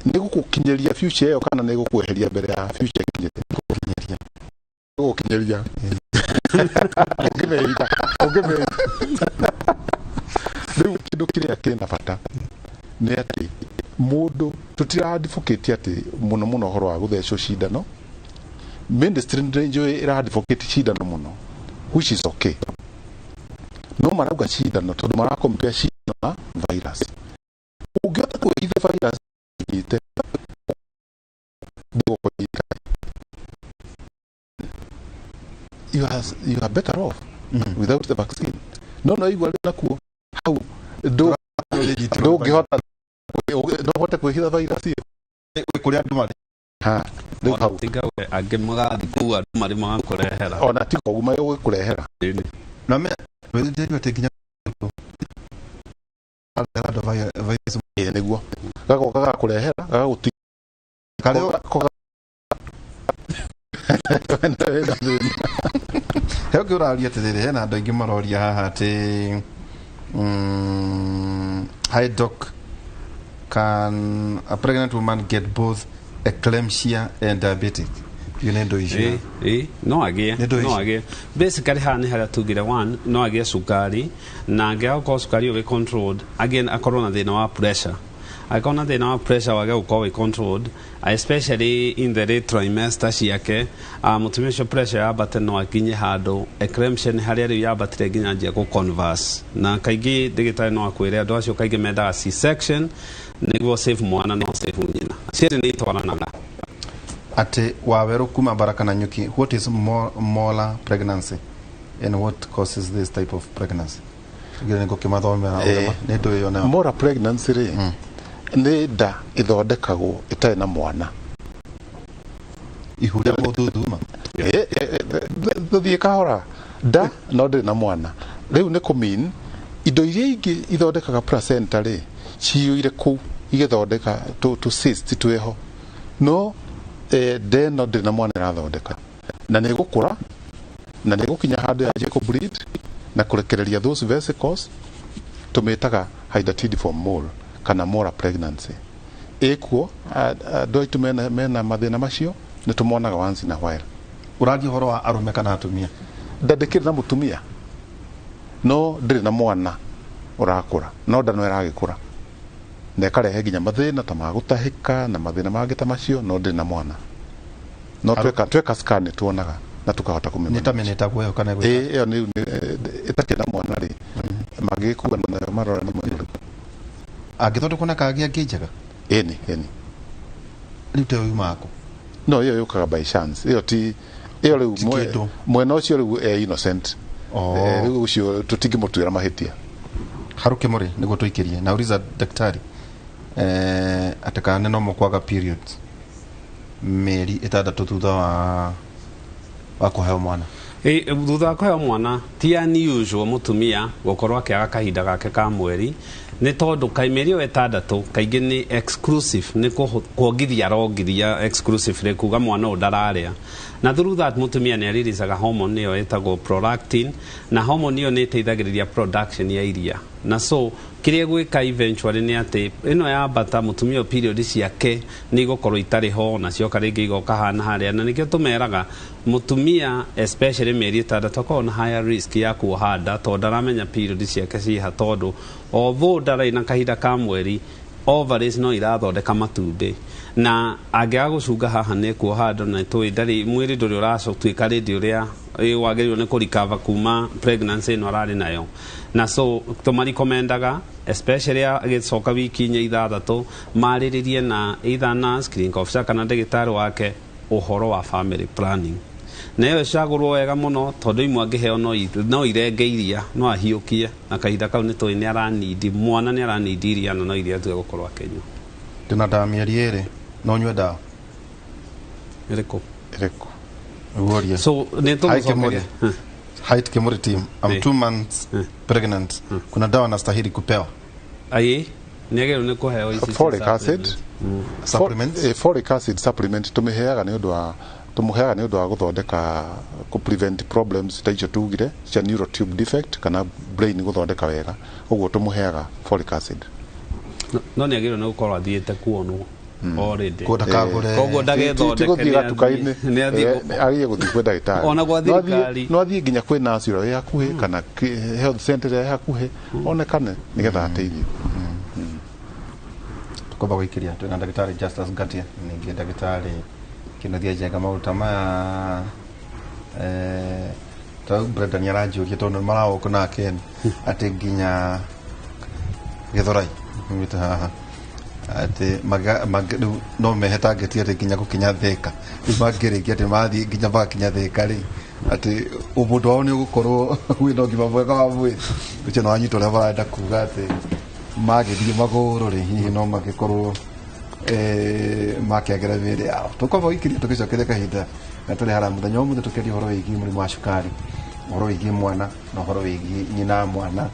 nĩ gũgũkinyĩria future ĩyo kana nĩ gũkweheria mbere ya future ĩkinyĩte? Gũkinyĩria. Gũgũkinyĩria ũngĩmehitha, ũngĩmehitha. Rĩu kĩndũ kĩrĩa kĩna bata nĩ atĩ mũndũ tũtira advocate atĩ mũno mũno ũhoro wa gũthecwo cindano. Ministry nĩ njũĩ ĩra advocate cindano mũno, which is okay, no marauga cindano tondũ mara compare cindano na virus. Ũngĩhota kwĩhitha virus nyite ndĩgũkũnyita. you are better off without the vaccine. No igua nakuo hau ndũngĩhota no ũhote kwĩhitha virus ĩyo kũrĩa andũ marĩ. Ha, rĩu hau tiga we angĩ magathiĩ kũu andũ marĩ magakũrehera. Ona ti koguo magũkũrehera. Na me wĩthĩnjĩrio atĩ nginya andũ virus. Ĩĩ nĩguo gagoka gagakũrehera gagagũtiga karĩa he ũngĩ ũraria atĩrĩrĩ, hena andũ aingĩ maroria haha atĩ hi doc, can a pregnant woman get both eclampsia and diabetic? Iyo nĩ ndũ icio. Ĩ no agĩe, no agĩe. Basically haha nĩ harĩa tugire one, no agĩe cukari, na angĩaga gũkorwo cukari ũyũ wĩ controlled, again akorwo na thĩna wa pressure. Angĩkorwo na thĩna wa pressure wage gũkorwo wĩ controlled, especially in the late trimester ciake, mũtumia ũcio pressure yambate no akinye handũ eclampsia nĩ harĩa rĩu yambatire nginya anjie gũ converse. Na kaingĩ ndagĩtarĩ no akwĩre andũ acio kaingĩ mendaga C-section nĩguo save mwana no save nyina. Cierĩ nĩ itwaranaga. Atĩ Wawerũ kuma Baraka na Nyuki, what is molar pregnancy and what causes this type of pregnancy? Ngire nĩ ngũkĩmathomera nĩ ndũ ĩyo nayo. Molar pregnancy rĩ, nĩ nda ĩthondekagwo ĩtarĩ na mwana. Ihu rĩa gũthuthuma. Tũthiĩ kahora. Nda no ndĩrĩ na mwana. Rĩu nĩ kũmean indo iria ingĩ ithondekaga placenta rĩ, ciyũire kũu igĩthondeka tũ cyst twĩho. No nda ĩno ndĩrĩ na mwana ĩrathondeka. Na nĩ ĩgũkũra, na nĩ ĩgũkinya handũ yanjie kũ bleed na kũrekereria those vesicles tũmĩtaga hydatidiform mole kana molar pregnancy. Ĩkuo andũ aitũ mena mathĩna macio nĩ tũmonaga once in a while. Ũraria ũhoro wa arũme kana atumia? Nda ndĩkĩrĩ na mũtumia, no ndĩrĩ na mwana ũrakũra, no nda no ĩragĩkũra na ĩkarehe nginya mathĩna ta ma gũtahĩka na mathĩna mangĩ ta macio, no ndĩrĩ na mwana. No tweka scan tuonaga na tukahota kũmĩmenya. Nĩ ta mĩnĩtagwo ĩyo kana ĩgwĩka? Ĩyo nĩ ĩtakĩrĩ na mwana rĩ, mangĩgĩkua nayo marora nĩ mwena ũrĩkũ. Angĩthondekwo na kagĩa angĩ njega? Ĩni, ĩni. Rĩu ta yumaga kũ? No ĩyo yũkaga by chance. Ĩyo ti ĩyo rĩu mwena ũcio rĩu innocent. Rĩu ũcio tũtingĩmũtuĩra mahĩtia. Haruke mũrĩ nĩguo tũikĩrie. Nauliza daktari atĩ kana nĩ normal kwaga periods mĩeri 6 thutha wa kũheo mwana? Thutha wa kũheo mwana ti unusual mũtumia gũkorwo akĩaga kahinda gake ka mweri, nĩ tondũ mĩeri ĩyo 6 kaingĩ nĩ exclusive, nĩ kuongithia arongithia exclusive rĩ kuga mwana ũyũ ndararĩa. Na through that mũtumia nĩ ariricaga hormone ĩyo ĩtagwo prolactin, na hormone ĩyo nĩ ĩteithagĩrĩria production ya iria. Na so kĩrĩa gwĩka eventually nĩ atĩ ĩno yambata mũtumia ũyũ period ciake nĩ igũkorwo itarĩ ho, na cioka rĩngĩ igoka hana harĩa. Na nĩkĩo tũmeraga mũtumia especially mĩeri 6 akorwo na higher risk ya kuoha nda, tondũ ndaramenya period ciake ciha, tondũ although ndarĩ na kahinda ka mweri, ovaries no irathondeka matumbĩ, na angĩaga gũcunga haha nĩ kuoha nda, na tũĩ ndarĩ mwĩrĩ ndũrĩ ũratuĩka rĩndĩ ũrĩa wagĩrĩirwo nĩ kũrecover kuma pregnancy ĩno ararĩ nayo. Na so tũmarikomendaga especially agĩcoka wiki 4 6 marĩrĩrie na either nurse, clinical officer kana ndagĩtarĩ wake ũhoro wa family planning. Na ĩyo ĩcagũrwo wega mũno, tondũ imwe angĩheo no irenge iria, no ahiũkie, na kahinda kau nĩ tũĩ nĩ aranindi mwana, nĩ aranindi iria, na no iria atuge gũkorwo akĩnyua. Ndĩna ndawa mĩeri 2, no nyue ndawa ĩrĩkũ? Ĩrĩkũ? Warrior. So nĩ tũgũcokeria. Height Kimuri team, I'm 2 months pregnant. Kuna dawa nastahili kupewa? Aye, nĩ nĩ kũheo ici folic acid supplements. Folic acid supplement tũmĩheaga nĩ ũndũ wa tũmũheaga nĩ ũndũ wa gũthondeka kũ prevent problems ta icio tugire cia neural tube defect kana brain gũthondeka wega, ũguo tũmũheaga folic acid. No nĩ agĩrĩirwo nĩ gũkorwo athiĩte kuonwo already. Koguo ndagethondeke nĩ athiĩ gũthiĩ kwĩ ndagĩtarĩ, ona gwa thirikari no athiĩ nginya kwĩ nurse ũrĩa wĩ hakuhĩ kana health center ĩrĩa ĩ hakuhĩ onekane nĩgetha ateithio. Tukwamba gũikĩria twĩna ndagĩtarĩ Justus Ngatia, ningĩ ndagĩtarĩ Kĩnuthia Njenga. Maũndũ maya ta Brendan aranjũria tondũ nĩ nake atĩ nginya Gĩthũrai umĩte haha atĩ rĩu no mehe target atĩ nginya gũkinya Thika, rĩu mangĩrĩkia atĩ mathiĩ nginya magakinya Thika rĩ, Atĩ ũmũndũ wao nĩ ũgũkorwo wĩna ũgima mwega wa mwĩrĩ. Ũcio nĩ wanyita ũrĩa marenda kuga atĩ magĩthiĩ magũrũ rĩ, hihi no magĩkorwo makĩagĩra mĩĩrĩ yao. Tũkwamba gũikĩria tũgĩcokeria kahinda na tũrĩ harĩa mũthenya wa ũmũthĩ tũkĩaria ũhoro wĩgiĩ mũrimũ wa cukari, ũhoro wĩgiĩ mwana na ũhoro wĩgiĩ nyina wa mwana,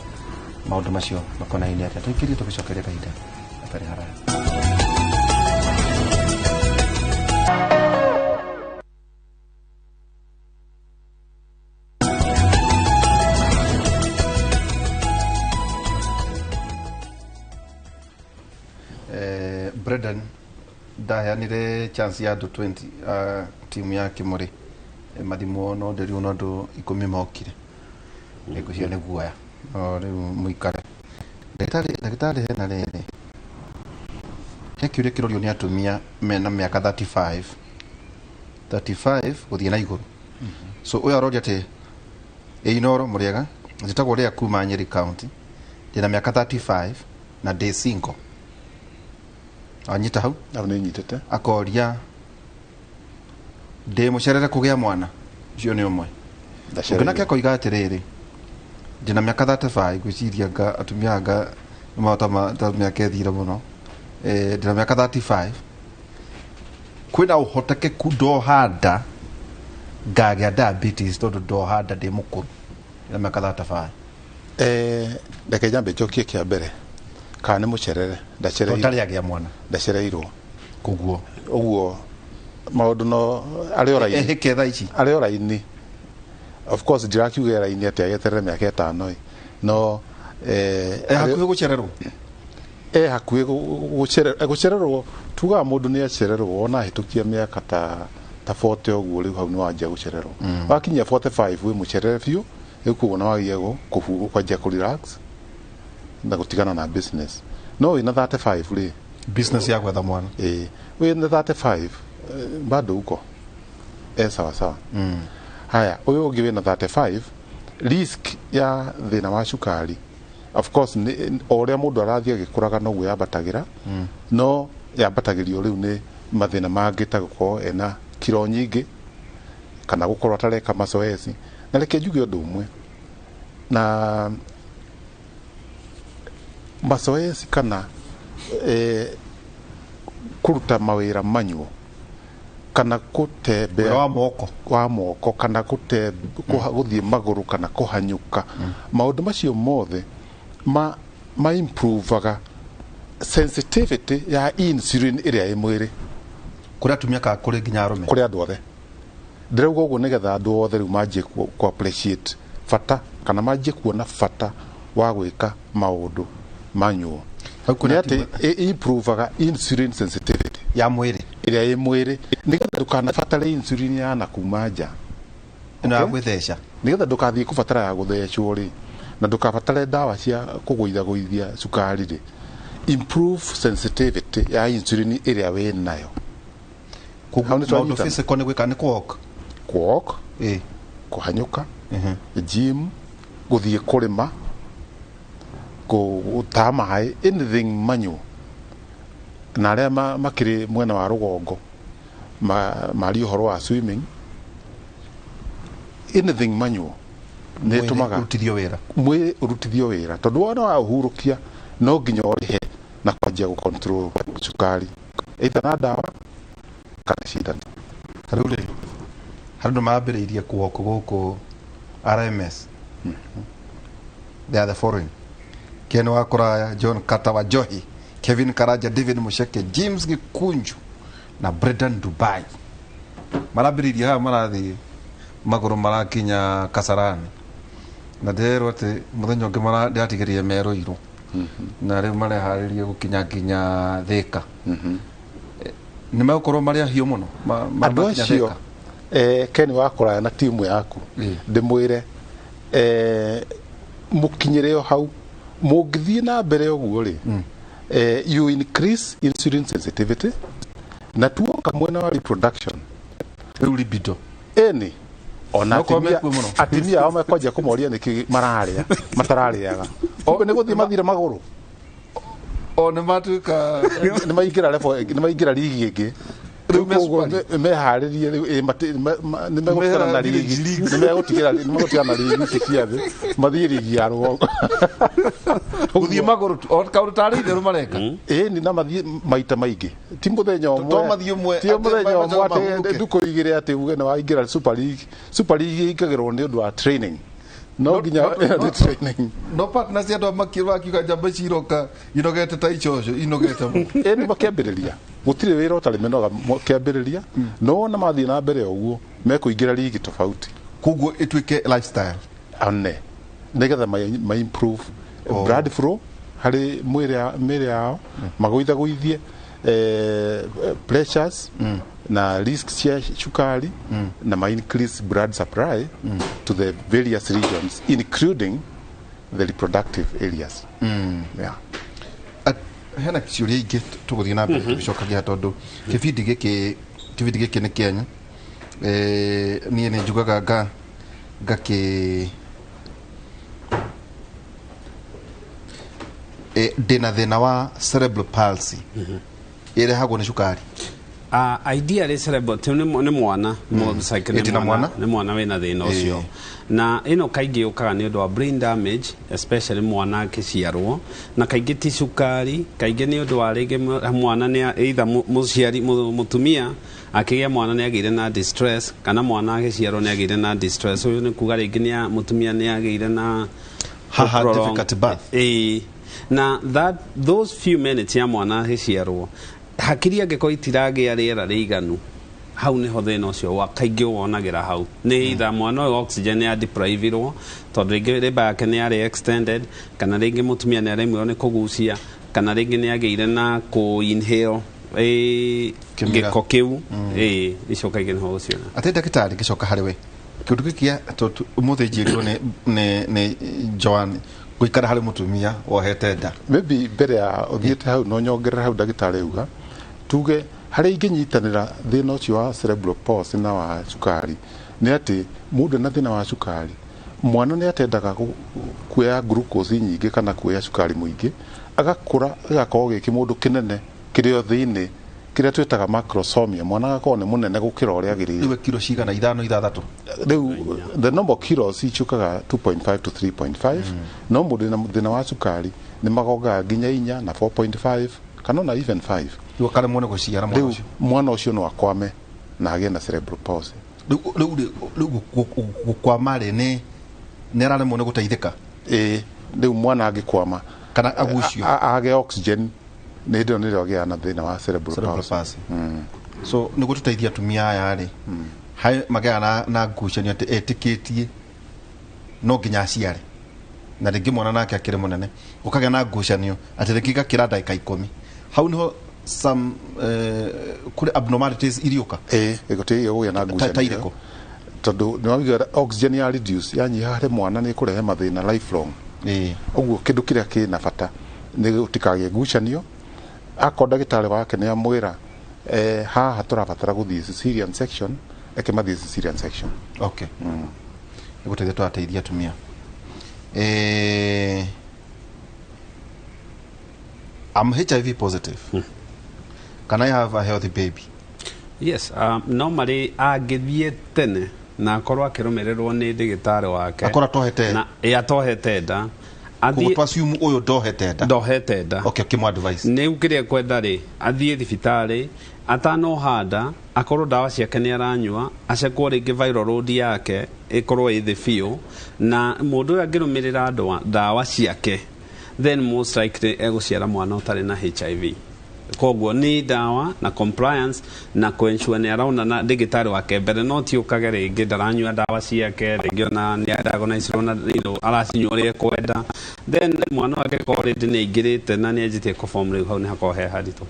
maũndũ macio makonainie atĩa. Tũikĩrie tũgĩcokeria kahinda gatarĩ haraya. Brendan ndaheanire chance ya andũ 20 timu ya Kimuri mathimwo no ndĩriũ no andũ 10 mokire. Ngwĩciria nĩ guoya no rĩu mũikare. Ndagĩtarĩ hena rĩrĩ, he kĩũria kĩrorio nĩ atumia mena mĩaka 35 gũthiĩ na igũrũ. So ũyũ aroria atĩ ĩinoro mũrĩega, njĩtagwo Rĩa kuma Nyeri County, ndĩna mĩaka 35 na ndĩ single. Anyita hau? Hau nĩ nyitĩte. Akoria ndĩ mũcerere kũgĩa mwana, ũcio nĩ ũmwe. Ndacereirwo. Ũngĩ nake akoiga atĩrĩrĩ, ndĩna mĩaka 35, ngwĩciria anga atumia anga nĩ ta mĩaka ĩthire mũno. Ndĩna mĩaka 35, kwĩna ũhotekeku ndoha nda ngagĩa diabetes tondũ ndoha nda ndĩ mũkũrũ, ndĩna mĩaka 35. Reke nyambe njokie kĩa mbere kana nĩ mũcerere, ndacereirwo. Tondũ ndarĩ agĩa mwana. Ndacereirwo. Koguo. Ũguo maũndũ no arĩ o raini. Ehĩke thaa ici. Arĩ o raini. Of course ndirakiuga raini atĩ agĩeterere mĩaka ĩtano ĩ. No, Hakuhĩ gũcererwo? Hakuhĩ gũcererwo, tugaga mũndũ nĩ acererwo ona ahĩtũkia mĩaka ta 40 ũguo rĩu hau nĩ wanjia gũcererwo. Wakinyia 45 wĩ mũcerere biũ, rĩu koguo nĩ wagia kwanjia kũ relax na gũtigana na business. No wĩna 35 rĩ, business ya gwetha mwana. Wĩna 35, bado uko. Sawa sawa. Haya, ũyũ ũngĩ wĩna 35, risk ya thĩna wa cukari of course nĩ, o ũrĩa mũndũ arathiĩ agĩkũraga noguo yambatagĩra, no yambatagĩrio rĩu nĩ mathĩna mangĩ ta gũkorwo ena kiro nyingĩ kana gũkorwo atareka mazoezi. Na reke njuge ũndũ ũmwe, na mazoezi kana kũruta mawĩra manyuo kana gũtembea Wĩra wa moko. wa moko kana gũthiĩ magũrũ kana kũhanyũka, maũndũ macio mothe ma improvaga sensitivity ya insulin ĩrĩa ĩ mwĩrĩ. Kũrĩ atumia kana kũrĩ nginya arũme? Kũrĩ andũ othe. Ndĩrauga ũguo nĩgetha andũ othe rĩu manjie ku appreciate bata kana manjie kuona bata wa gwĩka maũndũ manyuo. Hau kwĩna Nĩ atĩ atumia. improvaga insulin sensitivity ya mwĩrĩ. Ĩrĩa ĩ mwĩrĩ, nĩgetha ndũkanabatare insulin ya na kuma nja. Ĩno ya Okay? gwĩtheca. Nĩgetha ndũkathiĩ kũbatara ya gũthecwo rĩ, na ndũkabatare ndawa cia kũgũithagũithia cukari rĩ, improve sensitivity ya insulin ĩrĩa wĩ nayo. Koguo Hau nĩ maũndũ twanyitana. physical nĩ gwĩka nĩ kũ-walk? Kũ-walk, kũhanyũka, gym, gũthiĩ kũrĩma, gũtaha maĩ, anything manual. Na arĩa makĩrĩ mwena wa rũgongo, maria ũhoro wa swimming, anything manual nĩ Mwĩrĩ ĩtũmaga ũrutithio wĩra. Mwĩrĩ ũrutithio wĩra, tondũ wona wa ũhurũkia no nginya ũrĩhe na kwanjia gũ control cukari either na ndawa kana cindano. Rĩu rĩ, harĩ andũ mambĩrĩirie kũ-walk gũkũ RMS. They are the following: Ken wa Kũraya, John Carter wa Njohi, Kevin Karanja, David Musheke, James Gikunju na Brendan Dubai. Marambĩrĩirie haha marathiĩ magũrũ marakinya Kasarani. Na ndĩrerwo atĩ mũthenya ũngĩ ndĩratigĩrire merũirũ. Na rĩu mareharĩria gũkinya nginya Thĩka. Nĩ megũkorwo marĩ ahiũ mũno, Andũ makinya acio, Thĩka? Ken wa Kũraya na timu yaku, ndĩmwĩre, mũkinyĩre o hau, mũngĩthiĩ na mbere ũguo rĩ, you increase insulin sensitivity, na tuoka mwena wa reproduction. Rĩu libido. Ĩni. Ona No korwo mekuo mũno. atumia ao mekwanjia kũmoria nĩkĩ mararĩa, matararĩaga. O nĩ gũthiĩ mathire magũrũ. O nĩ matuĩka Nĩ maingĩra level, nĩ maingĩra ligi ĩngĩ. Rĩu me Koguo Super League. Meharĩrie rĩu nĩ megũtigana na Village rigi Leagues. nĩ megũtigana na rigi ici cia thĩ, mathiĩ rigi ya rũgongo. Gũthiĩ magũrũ tu, o kaũndũ tarĩ itherũ mareka. Ĩni na mathiĩ maita maingĩ, ti mũthenya ũmwe. To mathiĩ ũmwe, ti atĩ mũthenya ũmwe macoke atĩ mahurũke. ndukũ igĩrĩ atĩ uge nĩ waingĩra Super League. Super League ĩingagĩrwo nĩ ũndũ wa training, no nginya nĩ training. No partners cia andũ makiuga njamba ici iroka inogete ta icoco inogete mũno. Ĩni makĩambĩrĩria gũtirĩ wĩra ũtarĩ mĩnoga kĩambĩrĩria, no wona mathiĩ na mbere ũguo mekũingĩra ligi tofauti. Koguo ĩtuĩke lifestyle. One nĩgetha ma improve blood flow harĩ mĩĩrĩ yao, magũithagũithie pressures na risk cia cukari na ma increase blood supply to the various regions, including the reproductive areas, yeah. Hena ciũria ingĩ tũgũthiĩ na mbere tũgĩcokagia tondũ kĩbindi gĩkĩ nĩ kĩanyu. Niĩ nĩ njugaga nga ngakĩ ndĩna thĩna wa cerebral palsy ĩrehagwo nĩ cukari. Ideally cerebral ti nĩ mwana most likely. Ĩtĩ na mwana? Nĩ mwana wĩna thĩna ũcio, na ĩno kaingĩ yũkaga nĩ ũndũ wa brain damage, especially mwana akĩciarwo, na kaingĩ ti cukari, kaingĩ nĩ ũndũ wa rĩngĩ mwana nĩ either mũciari mũtumia akĩgĩa mwana nĩ agĩire na distress, kana mwana agĩciarwo nĩ agĩire na distress. Ũyũ nĩ kuga rĩngĩ nĩ mũtumia nĩ agĩire na Haha difficult birth. Ĩĩ, na that those few minutes ya mwana agĩciarwo, hakiri angĩkorwo itiragĩa rĩera rĩiganu, hau nĩho thĩna ũcio wa kaingĩ wonagĩra hau nĩ either mwana ũyũ oxygen ya deprivirwo tondũ rĩngĩ rĩmba yake nĩ yarĩ extended, kana rĩngĩ mũtumia nĩ aremirwo nĩ kũgucia, kana rĩngĩ nĩ agĩire na kũ inhale Kĩmira. Gĩko kĩu, ĩĩ, icio kaingĩ nĩho gũciona. Atĩ ndagĩtarĩ, ngĩcoka harĩ we, kĩũndũ gĩkĩ ũmũthĩ njĩrirwo nĩ Joan gũikara harĩ mũtumia wohete nda. Maybe mbere ya ũthiĩte hau no nyongerere hau ndagĩtarĩ auga, tuge harĩa ingĩnyitanĩra thĩna ũcio wa cerebral palsy na wa cukari nĩ atĩ mũndũ ena thĩna wa cukari, mwana nĩ atendaga kuoya glucose nyingĩ kana kuoya cukari mũingĩ, agakũra agakorwo gĩ kĩmũndũ kĩnene kĩrĩ o thĩinĩ, kĩrĩa twĩtaga macrosomia. Mwana agakorwo nĩ mũnene gũkĩra ũrĩa agĩrĩire. Rĩu kiro cigana, ithano, ithathatũ? Rĩu the normal kilos icukaga 2.5 to 3.5, no mũndũ wĩna thĩna wa cukari nĩ magongaga nginya 4 na 4.5 kana ona even 5. Rĩu akaremwo nĩ gũciara mwana Rĩu ũcio. Mwana ũcio no akwame na agĩe na cerebral palsy. Rĩu gũkwama rĩ, nĩ araremwo nĩ gũteithĩka? Ĩĩ, rĩu mwana angĩkwama kana agucio. Age oxygen, nĩ hĩndĩ ĩyo nĩrĩo agĩaga na thĩna wa cerebral cerebral palsy. Palsy. So nĩguo tũteithie atumia aya rĩ, harĩ magĩaga na ngucanio atĩ etĩkĩtie no nginya aciare, na rĩngĩ mwana nake akĩrĩ mũnene, gũkagĩa na ngucanio atĩ rĩngĩ gakĩra ndagĩka 10, hau niho some kũrĩ abnormalities iriũka. Ĩĩ, gũtirĩ gũgĩa na ngucanio. Ta irĩkũ? Tondũ nĩ wauga oxygen ya reduce, yanyiha harĩ mwana, nĩ ĩkũrehe mathĩna lifelong. Ũguo kĩndũ kĩrĩa kĩna bata nĩ gũtikagĩe ngucanio. Akorwo ndagĩtarĩ wake nĩ amwĩra haha tũrabatara gũthiĩ cesarean section, eke mathiĩ cesarean section. Okay, nĩ gũteithia tũrateithia atumia. I'm HIV positive. Can I have a healthy baby? Yes, normally angĩthiĩ tene na akorwo akĩrũmĩrĩrwo nĩ ndĩgĩtarĩ wake. Akorwo atohete. Na ĩ atohete nda. Koguo Athiĩ twassume ũyũ ndohete nda. Ndohete nda. Okay, kĩmũ advice. Nĩ kĩrĩa kwenda rĩ, athiĩ thibitarĩ atanoha nda, akorwo ndawa ciake nĩ aranyua, acekwo rĩngĩ viral load yake ĩkorwo ĩ thĩ biũ, na mũndũ ũyũ angĩrũmĩrĩra ndawa ciake, then most likely egũciara mwana ũtarĩ na HIV. Koguo nĩ ndawa na compliance na kũensure nĩ araona na ndĩgĩtarĩ wake mbere, no ti ũkage rĩngĩ ndaranyua ndawa ciake, rĩngĩ ona nĩ diagnosirwo na aracinyua ũrĩa ekwenda, then mwana wake korwo rĩngĩ nĩ aingĩrĩte na nĩ anjĩtie kũform, rĩu hau nĩ hakorwo he haritũ.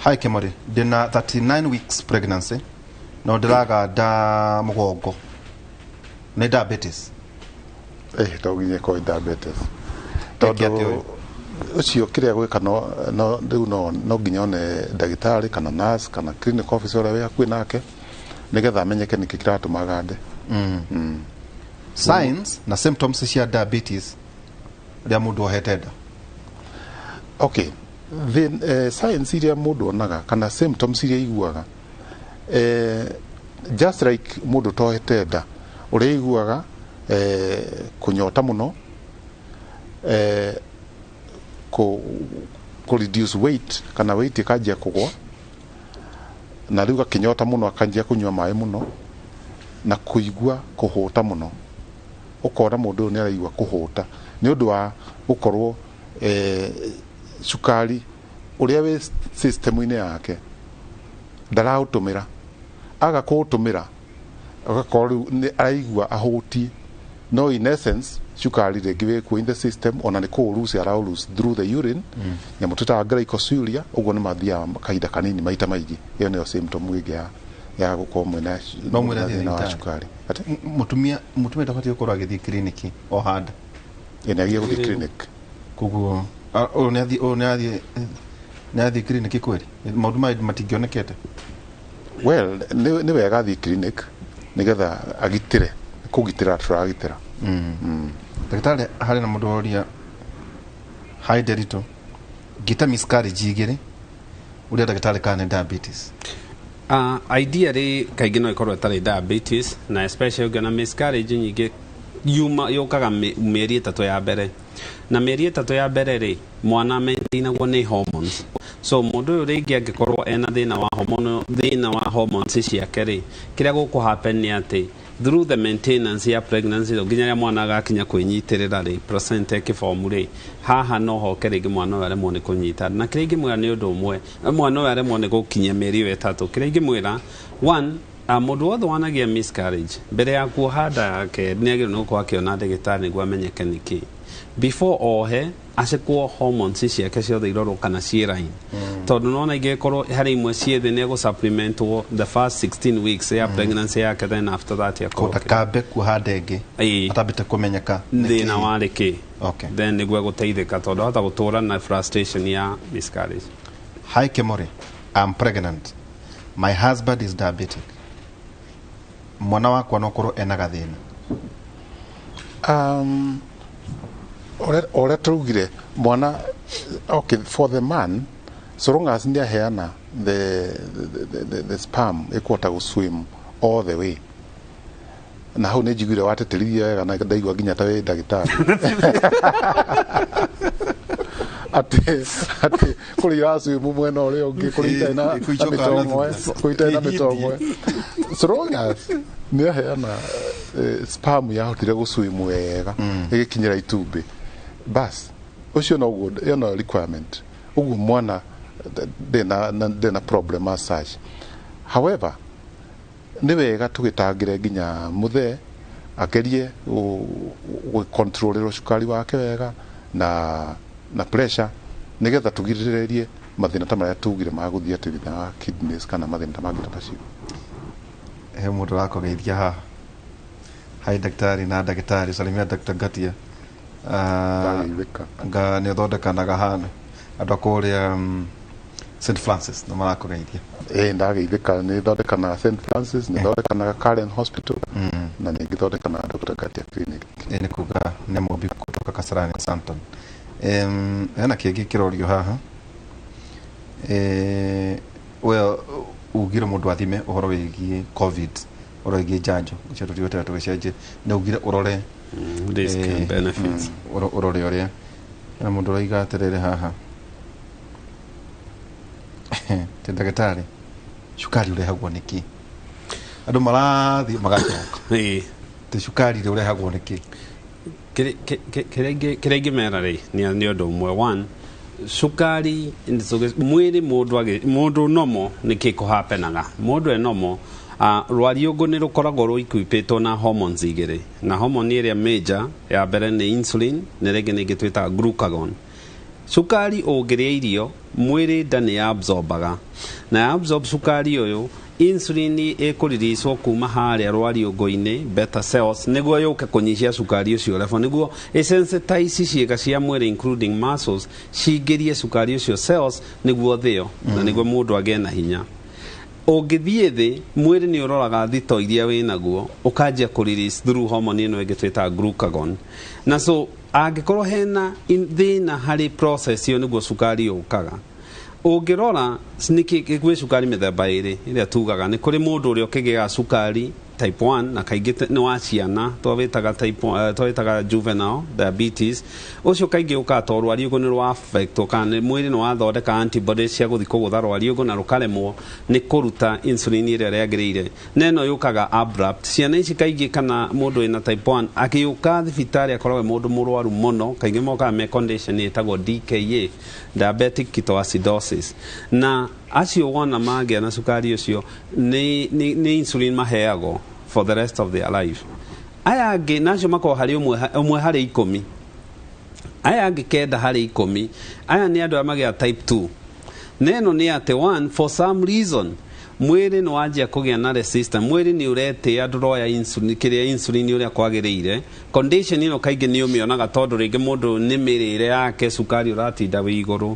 Hi Kemori, ndĩna 39 weeks pregnancy no ndĩraganda mũgongo, nĩ diabetes? To nginya ĩkorwo diabetes. Eke atĩa Tondũ ũyũ? Ũcio kĩrĩa gwĩka no rĩu no nginya one ndagĩtarĩ kana nurse kana clinic officer ũrĩa wĩ hakuhĩ nake nĩgetha amenyeke nĩkĩ kĩratũma agande. Signs na symptoms cia diabetes rĩa mũndũ ohete nda. Okay. Signs iria mũndũ onaga kana symptoms iria iguaga, just like mũndũ tohete nda ũrĩa iguaga, kũnyota mũno, kũ reduce weight kana weight ĩkanjia kũgwa, na rĩu akĩnyota mũno akanjia kũnyua maĩ mũno na kũigua kũhũta mũno. Ũkona mũndũ ũyũ nĩ araigua kũhũta nĩ ũndũ wa gũkorwo cukari ũrĩa wĩ system-inĩ yake ndaraũtũmĩra, aga kũũtũmĩra agakorwo rĩu nĩ araigua ahũtiĩ, no in essence cukari rĩngĩ wĩkuo in the system, ona nĩ kũũlose araũlose through the urine, nyamũ twĩtaga glycosuria. Ũguo nĩ mathiaga kahinda kanini maita maingĩ. Ĩyo nĩyo symptom ĩngĩ ya gũkorwo mwĩna No mwĩre athiĩ thĩna wa thibitarĩ. cukari. Atĩ? Mũtumia ndabatiĩ gũkorwo agĩthiĩ kiriniki o handa? Ĩ, nĩ agiye gũthiĩ clinic. Koguo ũyũ nĩ athiĩ, ũyũ nĩ athiĩ kiriniki kweri maũndũ maya matingĩonekete? Well, nĩ wega athiĩ clinic nĩgetha agitĩre, kũgitĩra tũragitĩra. Ndagĩtarĩ, harĩ na mũndũ woria, "Hi Derito, ngĩta miscarriage igĩrĩ, ũrĩa ndagĩtarĩ kana nĩ diabetes?" Ideally kaingĩ no ĩkorwo ĩtarĩ diabetes, na especially ũngĩona miscarriage nyingĩ yuma yũkaga mĩeri 3 ya mbere, na mĩeri 3 ya mbere rĩ, mwana maintainagwo nĩ hormones. So mũndũ ũyũ rĩngĩ angĩkorwo ena thĩna wa hormone, thĩna wa hormones ciake rĩ, kĩrĩa gũkũ happen nĩ atĩ through the maintenance ya pregnancy nginya rĩrĩa mwana agakinya kwĩnyitĩrĩra rĩ, placenta ĩkĩbomu rĩ, haha no hoke rĩngĩ mwana ũyũ aremwo nĩ kũnyita. Na kĩrĩa ingĩmwĩra nĩ ũndũ ũmwe, mwana ũyũ aremwo nĩ gũkinyia mĩeri ĩyo 3, kĩrĩa ingĩmwĩra, one, mũndũ wothe wanagia miscarriage, mbere ya kuoha nda yake nĩ agĩrĩirwo nĩ gũkorwo akĩona ndagĩtarĩ nĩguo amenyeke nĩkĩ, before ohe acekwo hormones ciake ciothe irorwo kana ciĩ line, tondũ nona ingĩkorwo harĩ imwe ciĩ thĩ, nĩ egũ supplementwo the first 16 weeks ya pregnancy yake, then after that akorwo okay. Ndakambe kuoha nda ĩngĩ atambĩte kũmenyeka nĩ thĩna kĩĩ. warĩ kĩ. Then nĩguo egũteithĩka, tondũ ahota gũtũra na frustration ya miscarriage. "Hi Kemore, I'm pregnant. My husband is diabetic. Mwana wakwa no korwo ena gathĩna?" Ũrĩa tũraugire mwana, okay, for the man, so long as nĩ aheana the sperm ĩkũhota gũ swim all the way, na hau nĩ njiguire wateterithia wega na ndaigua nginya ta wĩ ndagĩtarĩ atĩ kũrĩ iraswim mwena ũrĩa ũngĩ, kũrĩ itarĩ na Kũu icokaga na mĩtong'oe, thutha. kũrĩ itarĩ na mĩtong'oe, so long as nĩ aheana sperm yahotire gũswim wega ĩgĩkinyĩra itumbĩ, bas, ũcio noguo ĩyo no requirement. Ũguo mwana ndĩ na problem as such. However, nĩ wega tũgĩtangĩre nginya mũthee agerie gũcontrolĩrwo cukari wake wega na pressure, nĩgetha tũgirĩrĩrie mathĩna ta marĩa tugire ma gũthiĩ atĩ thĩna wa kidneys kana mathĩna ta mangĩ ta macio. He mũndũ ũrakũgeithia haha. "Hi daktari na ndagĩtarĩ, salimia Dr. Ngatia." Ndageithĩka. Nga nĩ ũthondekanaga hana andũ a kũrĩa St Francis nĩ marakũgeithia. Ĩ, ndageithĩka. Nĩ thondekanaga St Francis, nĩ thondekanaga Karen Hospital, na nĩ ngĩthondekanaga Dr. Ngatia Clinic. Ĩ, nĩ kuga nĩ mũmbi kutoka Kasarani Santon. Hena kĩngĩ kĩrorio haha. Well, ugire mũndũ athime ũhoro wĩgiĩ COVID, ũhoro wĩgiĩ njanjo ũcio tũtigũtera tũgĩcenjie, nĩ ugire ũrore Risk and benefits. Ũrore ũrĩa hena mũndũ ũroiga atĩrĩrĩ haha, ti ndagĩtarĩ, cukari ũrehagwo nĩkĩ? Andũ marathiĩ magacoka. Ti cukari rĩ ũrehagwo nĩkĩ? Kĩrĩa ingĩmera rĩ nĩ ũndũ ũmwe. One, cukari mwĩrĩ mũndũ mũndũ nomo nĩkĩ kũhapenaga mũndũ e nomo, rwariũngũ nĩ rũkoragwo rũikwipĩtwo na hormones igĩrĩ, na hormone ĩrĩa major ya mbere nĩ insulin, na ĩrĩa ĩngĩ nĩ ĩngĩ twĩtaga glucagon. Cukari ũngĩrĩa irio mwĩrĩ nda nĩ absorbaga, na ya absorb cukari ũyũ, insulin ĩkũriricwo kuma harĩa rwariũngũ-inĩ beta cells nĩguo yũke kũnyihia cukari ũcio level, nĩguo ĩsensitize ciĩga cia mwĩrĩ including muscles cingĩrie cukari ũcio cells nĩguo thĩo na nĩguo mũndũ agĩe na hinya. Ũngĩthiĩ thĩ, mwĩrĩ nĩ ũroraga thito iria wĩnaguo, ũkanjia kũ release through hormone ĩno ĩngĩ twĩtaga glucagon. Na so angĩkorwo hena thĩna harĩ process ĩyo, nĩguo cukari ũkaga. Ũngĩrora nĩkĩ gwĩ cukari mĩthemba ĩrĩ ĩrĩa tugaga, nĩ kũrĩ mũndũ ũrĩa ũkĩgĩaga cukari type 1, na kaingĩ nĩ wa ciana, twawĩtaga type twawĩtaga juvenile diabetes. Ũcio kaingĩ ũkaga to rwariũngũ nĩ rwa affect, kana mwĩrĩ nĩ wathondeka antibodies cia gũthiĩ kũgũtha rwariũngũ na rũkaremwo nĩ kũruta insulin ĩrĩa rĩagĩrĩire, na ĩno yũkaga abrupt. Ciana ici kaingĩ, kana mũndũ wĩna type 1 akĩũka thibitarĩ, akoragwo e mũndũ mũrwaru mũno. Kaingĩ mokaga me condition ĩtagwo DKA, diabetic ketoacidosis, na acio wona mangĩa na cukari ũcio nĩ insulin maheagwo for the rest of their life. Aya angĩ nacio makoragwo harĩ ũmwe harĩ 10. Aya angĩ 9 harĩ 10, aya nĩ andũ arĩa magĩa type 2, na ĩno nĩ atĩ one, for some reason mwĩrĩ nĩ wanjia kũgĩa na resistance, mwĩrĩ nĩ ũretĩa, ndũroya insulin, kĩrĩa insulin ũrĩa kwagĩrĩire. Condition ĩno kaingĩ nĩ ũmĩonaga tondũ rĩngĩ mũndũ nĩ mĩrĩre yake, cukari ũratinda wĩ igũrũ.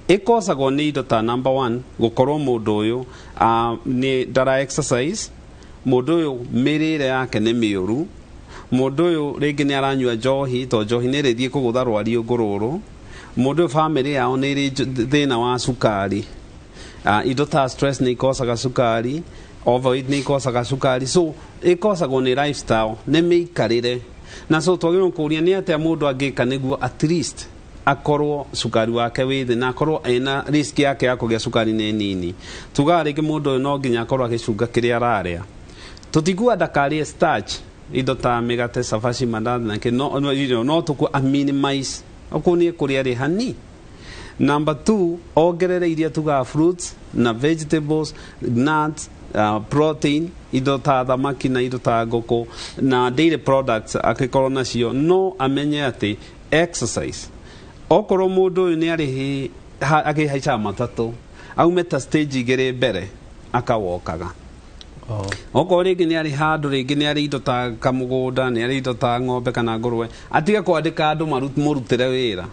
Ĩkosagwo nĩ indo ta number one, gũkorwo mũndũ ũyũ nĩ ndara exercise, mũndũ ũyũ mĩrĩre yake nĩ mĩũru, mũndũ ũyũ rĩngĩ nĩ aranyua njohi, to njohi nĩ ĩrĩthiĩ kũgũtha rwariũngũ rũrũ, mũndũ ũyũ famĩlĩ yao nĩ ĩrĩ thĩna wa cukari. Indo ta stress nĩ ikosaga cukari, overweight nĩ ikosaga cukari, so ĩkosagwo nĩ lifestyle, nĩ mĩikarĩre. Na so twagĩrĩirwo kũũria nĩ atĩa mũndũ angĩka nĩguo at least akorwo cukari wake wĩ thĩ, na akorwo ena risk yake ya kũgĩa cukari nĩ nini. Tugaga rĩngĩ mũndũ ũyũ no nginya akorwo agĩcunga kĩrĩa ararĩa. Tũtikuga ndakarĩe starch, indo ta mĩgate, cabaci, mandathi na kĩ, no tũkũ a minimize okorwo nĩ kũrĩa rĩ hani. Number 2, ongerere iria tugaga fruits na vegetables, nuts, protein, indo ta thamaki na indo ta ngũkũ na dairy products akĩkorwo nacio. No amenye atĩ exercise, okorwo mũndũ ũyũ nĩ arĩ akĩhaicaga matatũ, aume ta stage 2 mbere akawokaga. Okorwo rĩngĩ nĩ arĩ handũ, rĩngĩ nĩ arĩ indo ta kamũgũnda, nĩ arĩ indo ta ng'ombe kana ngũrwe, atige kwandĩka andũ mũrutĩre wĩra,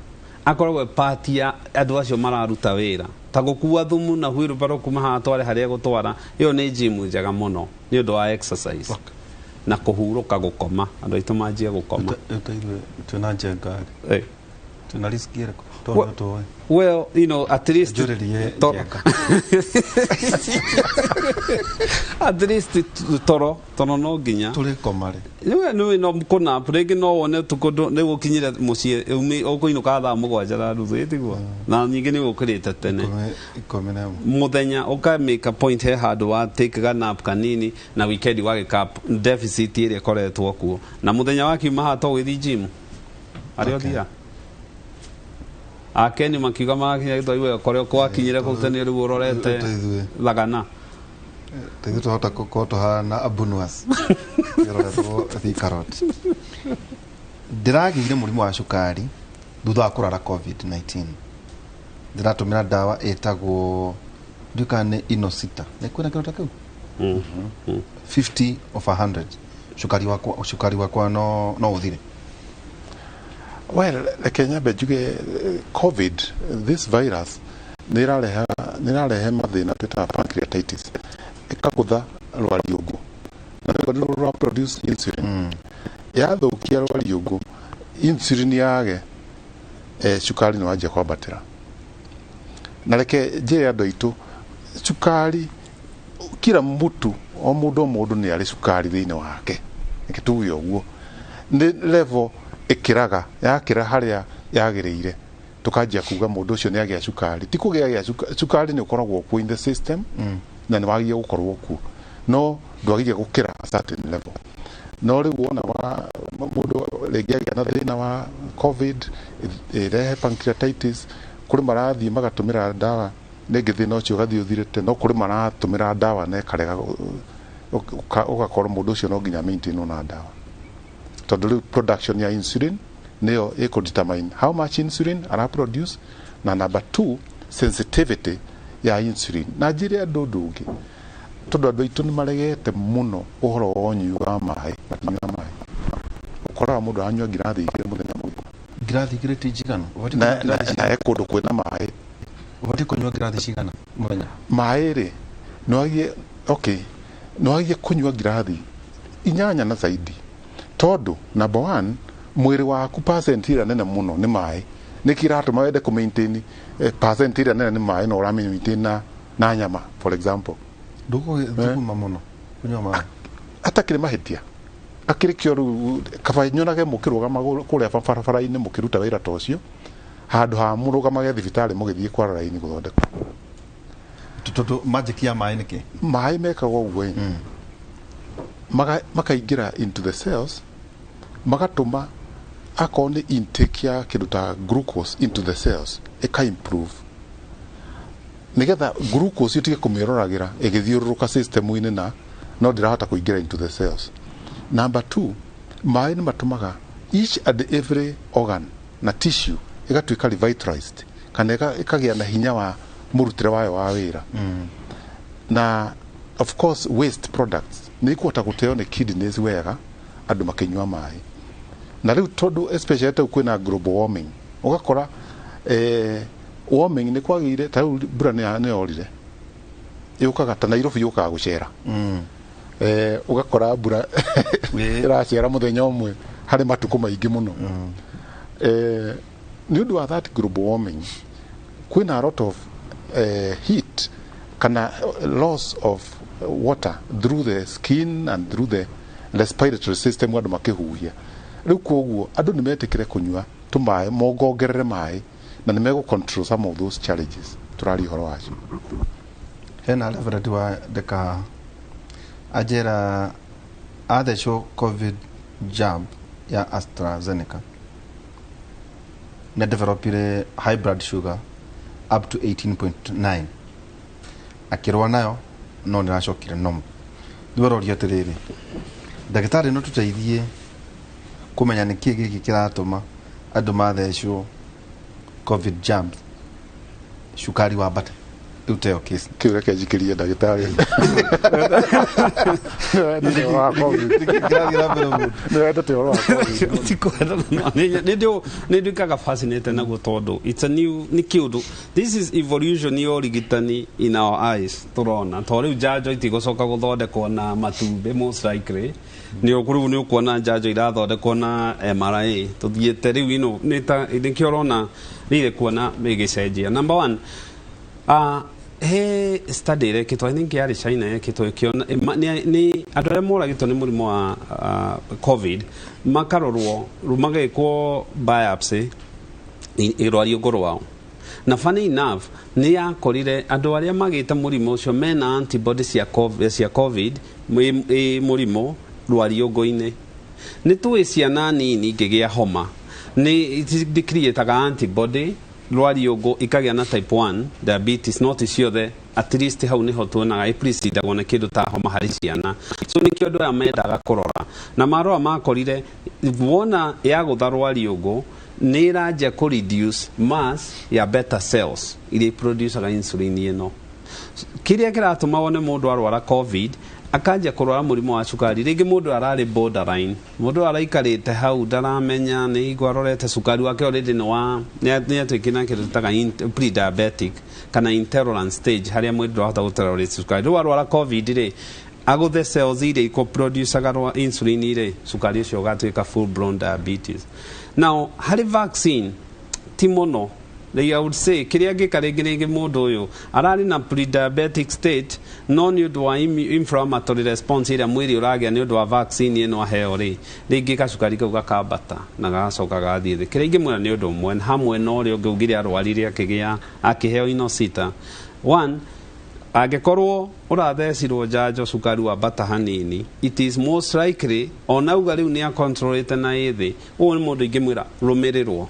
akoragwo part ya andũ acio mararuta wĩra, ta gũkua thumu na wheelbarrow kuma haha tware harĩa gũtwara. Ĩyo nĩ gym njega mũno nĩ ũndũ wa exercise. Na kũhurũka, gũkoma, andũ aitũ manjie gũkoma. Twĩna njenga rĩ, twĩna risk ĩrĩkũ tondũ tũĩ? Well, you know, at least Njũrĩrie njenga. At least toro no nginya tũrĩ koma rĩ. Nĩwe no kũna rĩngĩ no wone ũtukũ nĩ gũkinyire mũciĩ ũkũinũka thaa 7:30, ĩtiguo, na ningĩ nĩ ũkĩrĩte tene. 11. Mũthenya ũka make a point he handũ wa take ga nap kanini, na weekend wagĩka deficit ĩrĩa ĩkoretwo kuo, na mũthenya wakiuma haha to gũgĩthiĩ gym arĩa ũthiaga. Akeni makiuga magakinya gĩtwaiwe kũrĩa gwakinyire kũu tene, rĩu ũrorete thagana. Ithuĩ twahota gũkorwo tũhana abunuas ĩroretwo Thika Road. Ndĩragĩire mũrimũ wa cukari thutha wa kũrwara COVID-19. Ndĩratũmĩra ndawa ĩtagwo, ndiũĩ kana nĩ Inosita, nĩ kwĩna kĩndũ ta kĩu? 50 of 100, cukari wakwa no ũthire? Well, reke nyambe njuge, COVID, this virus nĩ ĩrarehe mathĩna twĩtaga pancreatitis, ĩkagũtha rwariũngũ, na nĩ rwa produce insulin. Yathũkia rwariũngũ, insulin yage, cukari nĩ wanjia kwambatĩra. Na reke njĩre andũ aitũ, cukari, kila mtu, o mũndũ o mũndũ nĩ arĩ cukari thĩinĩ wake. Reke tuge ũguo, nĩ level ĩkĩraga, yakĩra harĩa yagĩrĩire, tukanjia kuga mũndũ ũcio nĩ agĩa cukari. Ti kũgĩa agĩa cukari, nĩ ũkoragwo kuo in the system, na nĩ wagĩrĩire gũkorwo kuo, no ndwagĩrĩire gũkĩra a certain level. No rĩu wona wa mũndũ rĩngĩ agĩa na thĩna wa COVID, ĩrehe pancreatitis, kũrĩ marathiĩ magatũmĩra ndawa, rĩngĩ thĩna ũcio ũgathiĩ ũthirĩte, no kũrĩ maratũmĩra ndawa na ĩkarega, ũgakorwo mũndũ ũcio no nginya maintainwo na ndawa, tondũ rĩu production ya insulin nĩyo ĩkũ determine how much insulin ara produce, na number two, sensitivity ya insulin. Na njĩre andũ ũndũ ũngĩ, tondũ andũ aitũ nĩ maregete mũno ũhoro wa ũnyui wa maĩ, matinyuaga maĩ. Ũkoraga mũndũ aranyua ngirathi 2 mũthenya mũgima. Ngirathi 2 ti njiganu. Ũbatiĩ na kũnyua ngirathi na he kũndũ kwĩna maĩ. Ũbatiĩ kũnyua ngirathi cigana mũthenya? Maĩ rĩ, Nĩ okay, nĩ wagĩrĩire kũnyua ngirathi 8 na zaidi, tondũ number one, mwĩrĩ waku percent ĩrĩa nene mũno nĩ maĩ. Nĩkĩ iratũma wende kũ maintain percent ĩrĩa nene nĩ maĩ, na ũra maintain na nyama, for example? Ndũgũthuguma mũno kũnyua maĩ. Atakĩrĩ mahĩtia akĩrĩ kĩo rĩu, kaba nyonage mũkĩrũgama kũrĩa barabara-inĩ mũkĩruta wĩra ta ũcio, handũ ha mũrũgamage thibitarĩ mũgĩthiĩ kwara raini gũthondekwo. Tondũ magic ya maĩ nĩkĩ? Maĩ mekaga ũguo ĩ, makaingĩra into the cells, magatũma akorwo nĩ intake ya kĩndũ ta glucose into the cells ĩka improve, nĩgetha glucose ũtige kũmĩroragĩra ĩgĩthiũrũrũka system-inĩ na no ndĩrahota kũingĩra into the cells. Number two, maĩ nĩ matũmaga each and every organ na tissue ĩgatuĩka revitalized, kana ĩkagĩa na hinya wa mũrutĩre wayo wa wĩra. Na of course waste products nĩ ikuhota gũteo nĩ kidneys wega andũ makĩnyua maĩ. Na rĩu tondũ especially ta kwĩna global warming, ũgakora warming nĩ kwagĩire, ta rĩu mbura nĩ yorire, yũkaga ta Nairobi, yũkaga gũcera. Ũgakora mbura ĩracera mũthenya ũmwe harĩ matukũ maingĩ mũno. Nĩ ũndũ wa that global warming, kwĩna a lot of heat kana loss of water through the skin and through the respiratory system andũ makĩhuhia. Rĩu koguo andũ nĩ metĩkĩre kũnyua tũmaĩ, mongongerere maĩ, na nĩ megũ control some of those challenges tũraria ũhoro wacio. Hena Reverend wa ndeka anjĩra athecwo COVID jab ya AstraZeneca, nĩ developire high blood sugar up to 18.9, akĩrũa nayo no nĩ racokire normal. Rĩu aroria atĩrĩrĩ, ndagĩtarĩ, no tũteithie kũmenya nĩkĩ gĩkĩ kĩratũma andũ mathecwo COVID jab cukari wambate? Rĩu teyo case. Kĩu reke njikĩrie ndagĩtarĩ. Nĩ wa COVID. Kĩrathiĩ na mbere mũno. Nĩ wendete ũhoro wa COVID. Tikwenda nĩ nduĩkaga fascinated naguo, tondũ it's a new, nĩ kĩũndũ, this is evolution ya ũrigitani in our eyes. Tũrona to rĩu njanjo itigũcoka gũthondekwo na matumbĩ, most likely nĩ rĩu nĩ ũkuona njanjo irathondekwo na mRNA. Tũthiĩte rĩu ino nĩ ta nĩkĩo ũrona rĩrĩ kuona ĩgĩcenjia. Number one, he study ĩrekĩtwo, I think yarĩ China yekĩtwo, ĩkĩona nĩ andũ arĩa moragĩtwo nĩ mũrimũ wa COVID, makarorwo, magekwo biopsy rwariũngũ rwao, na funny enough nĩ yakorire andũ arĩa magĩte mũrimũ ũcio mena antibody cia COVID mũrimũ rwariũngũ-inĩ. Nĩ tũĩ ciana nini ingĩgĩa homa nĩ ndicreataga antibody rwariũngũ, ikagĩa na type 1 diabetes, no ti ciothe. At least hau niho tuonaga ĩprecedagwo nĩ kĩndũ ta homa harĩ ciana. So nĩkĩo andũ aya mendaga kũrora, na marora makorire wona yagũtha rwariũngũ nĩ ĩranjia kũ reduce mass ya beta cells iria iproducaga insulin ĩno. Kĩrĩa kĩratũma wone mũndũ arwara COVID akanjia kũrwara mũrimũ wa cukari, rĩngĩ mũndũ ararĩ borderline, mũndũ araikarĩte hau ndaramenya, nĩ igua arorete cukari wake already nĩ wa nĩ atuĩkire na kĩndũ tũtaga pre-diabetic kana intolerance stage, harĩa mwĩrĩ ndũrahota gũtolerate cukari. Rĩu arwara COVID rĩ, agũthe cells iria ikũproducaga insulin rĩ, cukari ũcio ũgatuĩka full blown diabetes. Now harĩ vaccine ti mũno. Like I would say kĩrĩa ngĩka rĩngĩ mũndũ ũyũ ararĩ na pre-diabetic state, no nĩ ũndũ wa inflammatory response ĩrĩa mwĩrĩ ũragĩa nĩ ũndũ wa vaccine ĩno aheo rĩ, rĩngĩ gacukari kau gakambata na gagacoka gathiĩ thĩ. Kĩrĩa ingĩmwĩra nĩ ũndũ ũmwe hamwe na ũrĩa ũngĩ ugire arwarire akĩgĩa akĩheo inosita one, angĩkorwo ũrathecirwo njanjo cukari wambata hanini, it is most likely ona uga rĩu nĩ acontrolĩte na ĩthĩ. Ũyũ nĩ mũndũ ingĩmwĩra rũmĩrĩrwo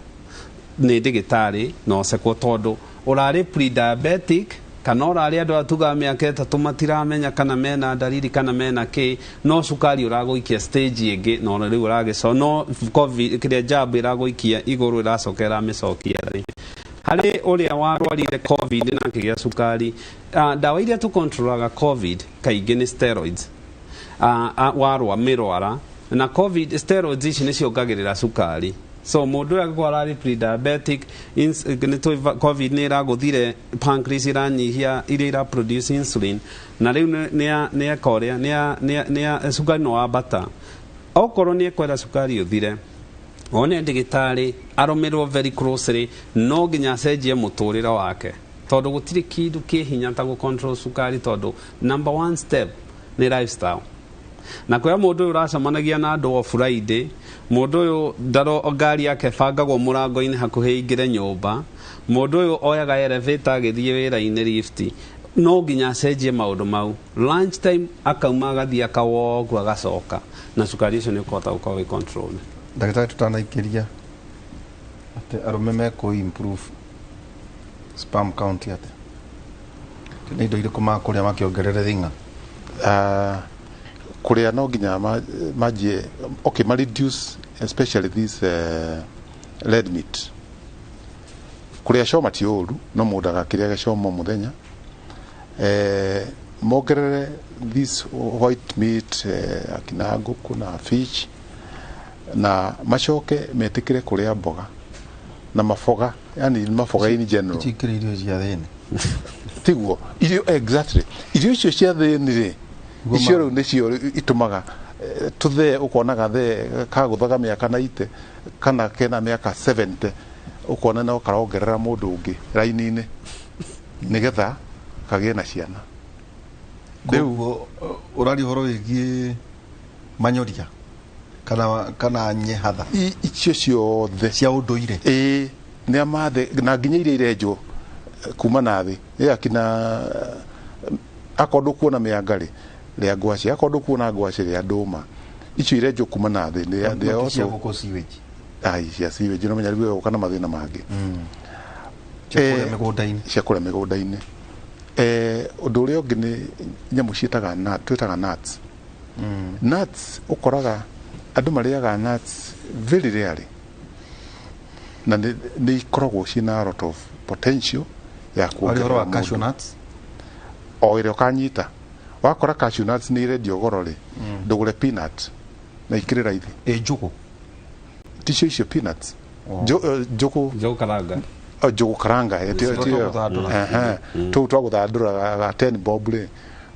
nĩ ndĩgĩtarĩ na ũcekwo, tondũ ũrarĩ pre-diabetic kana ũrarĩ andũ arĩa tugaga mĩaka 3 matiramenya kana mena ndariri kana mena kĩ, no cukari ũragũikia stage ĩngĩ, no rĩu ũragĩco no COVID kĩrĩa jab ĩragũikia igũrũ, ĩracoka ĩramĩcokia thĩ. Harĩ ũrĩa warwarire COVID na akĩgĩa cukari, ndawa iria tũcontrolaga COVID kaingĩ nĩ steroids. Warwa mĩrwara na COVID, steroids ici nĩ ciongagĩrĩra cukari. So mũndũ ũyũ angĩkorwo ararĩ pre-diabetic, nĩ tũĩ COVID nĩ ĩragũthire, pancreas ĩranyihia iria ira produce insulin, na rĩu nĩ eka ũrĩa nĩ cukari no wambata. Okorwo nĩ ekwenda cukari ũthire, one ndagĩtarĩ arũmĩrwo very closely, no nginya acenjie mũtũrĩre wake, tondũ gũtirĩ kĩndũ kĩ hinya ta gũ control cukari, tondũ number one step nĩ lifestyle. Na kwĩa mũndũ ũyũ ũracemanagia na andũ o Friday, mũndũ ũyũ ndaro ngari yake bangagwo mũrango-inĩ hakuhĩ ingĩre nyũmba, mũndũ ũyũ oyaga elevator agĩthiĩ wĩra-inĩ, lift, no nginya acenjie maũndũ mau. Lunch time akauma agathiĩ akawogu agacoka, na cukari ũcio nĩ ũkũhota gũkorwo wĩ controlled. Ndagĩtarĩ, tũtanaikĩria atĩ arũme mekũ improve sperm count atĩ nĩ indo irĩkũ makũrĩa makĩongerere thing'a? Kũrĩa no nginya manjie, okay, ma reduce especially this red meat. Kũrĩa coma ti ũru, no mũndũ agakĩrĩa gĩcoma mũthenya. Mongerere this white meat, akina ngũkũ na fish, na macoke metĩkĩre kũrĩa mboga na maboga, yani maboga in general. Ici ikĩrĩ irio cia thĩni. Tiguo irio, exactly, irio icio cia thĩni rĩ, icio rĩu nĩcio itũmaga tũthee, ũkona gathee kagũthaga mĩaka 90 kana kena mĩaka 70, ũkona no karongerera mũndũ ũngĩ raini-inĩ nĩgetha kagĩe na ciana. Rĩu ũraria ũhoro wĩgiĩ manyoria kana nyehatha icio ciothe cia ũndũire. Ĩĩ, nĩ amathe na nginya iria irenjwo kuma na thĩ ĩ akina, akorwo ndũkuona mĩanga rĩ, rĩa ngwacĩ, akorwo ndũkuona ngwacĩ, rĩa ndũma, icio irenjwo kuma na thĩ nĩ cia gũkũ sewage. Ai, cia sewage no menya rĩu gũka na mathĩna mangĩ. Cia kũrĩa mĩgũnda-inĩ. Cia kũrĩa mĩgũnda-inĩ. Ũndũ ũrĩa ũngĩ nĩ nyamũ ciĩtaga nut, twĩtaga nuts. Nuts ũkoraga andũ marĩaga nuts very rarely, na nĩ ikoragwo ciĩna a lot of potential ya kuongerera wa cashew nuts. O ĩrĩa ũkanyita, wakora cashew nuts nĩ irendio goro rĩ, ndũgũre peanut na ikĩrĩ raithi. Ĩ njũgũ ticio icio peanuts, njũgũ karanga, njũgũ karanga tũu twa gũthandũra ga 10 bob rĩ,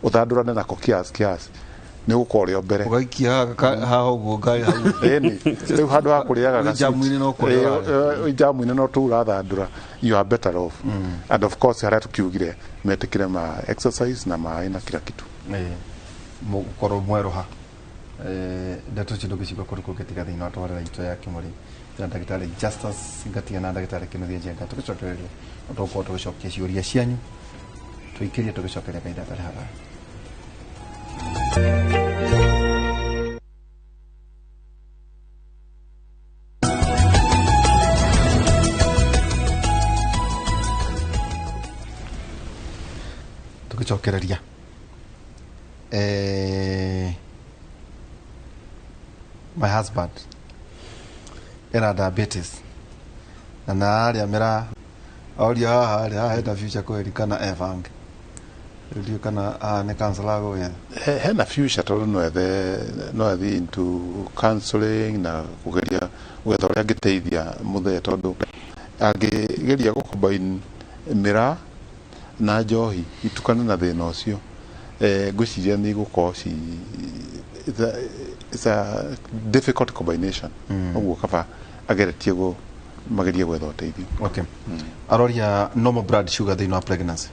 ũthandũrane nako kiasi kiasi, nĩ ũgũkorwo ũrĩ o mbere ũgaikia haha ũguo ngai hau. Ĩni rĩu handũ ha kũrĩaga njamu-inĩ no kũrĩa njamu-inĩ no tũu ũrathandũra, you are better off. And of course harĩa tũkiugire metĩkĩre ma exercise na maĩ na kila kitu. Mũgũkorwo mwerũha ndeto icio ndũngĩcigua kũndũ kũngĩ tiga thĩinĩ wa tabarĩra itũ ya Kĩmũrĩ na ndagĩtarĩ Justus Ngatia na ndagĩtarĩ Kĩnuthia Njenga. Tũgĩcokereria no tũgũkorwo tũgĩcokia ciũria cianyu, tũikĩrie tũgĩcokeria kahinda gatarĩ haraya. Tũgĩcokereria my husband ena diabetes na narĩa mĩra oria haha rĩ, haha hena future kweri kana ebange rĩu kana haha nĩ counselor agũgĩetha? Hena future tondũ no ethe into counseling na kũgeria gwetha ũrĩa angĩteithia mũthee, tondũ angĩgeria gũ-combine mĩraa na njohi itukane na thĩna ũcio, ngwĩciria nĩ igũkorwo ci it's a difficult combination. Ũguo kaba ageretie magerie gwetha ũteithio. Okay. Aroria normal blood sugar thĩinĩ wa pregnancy.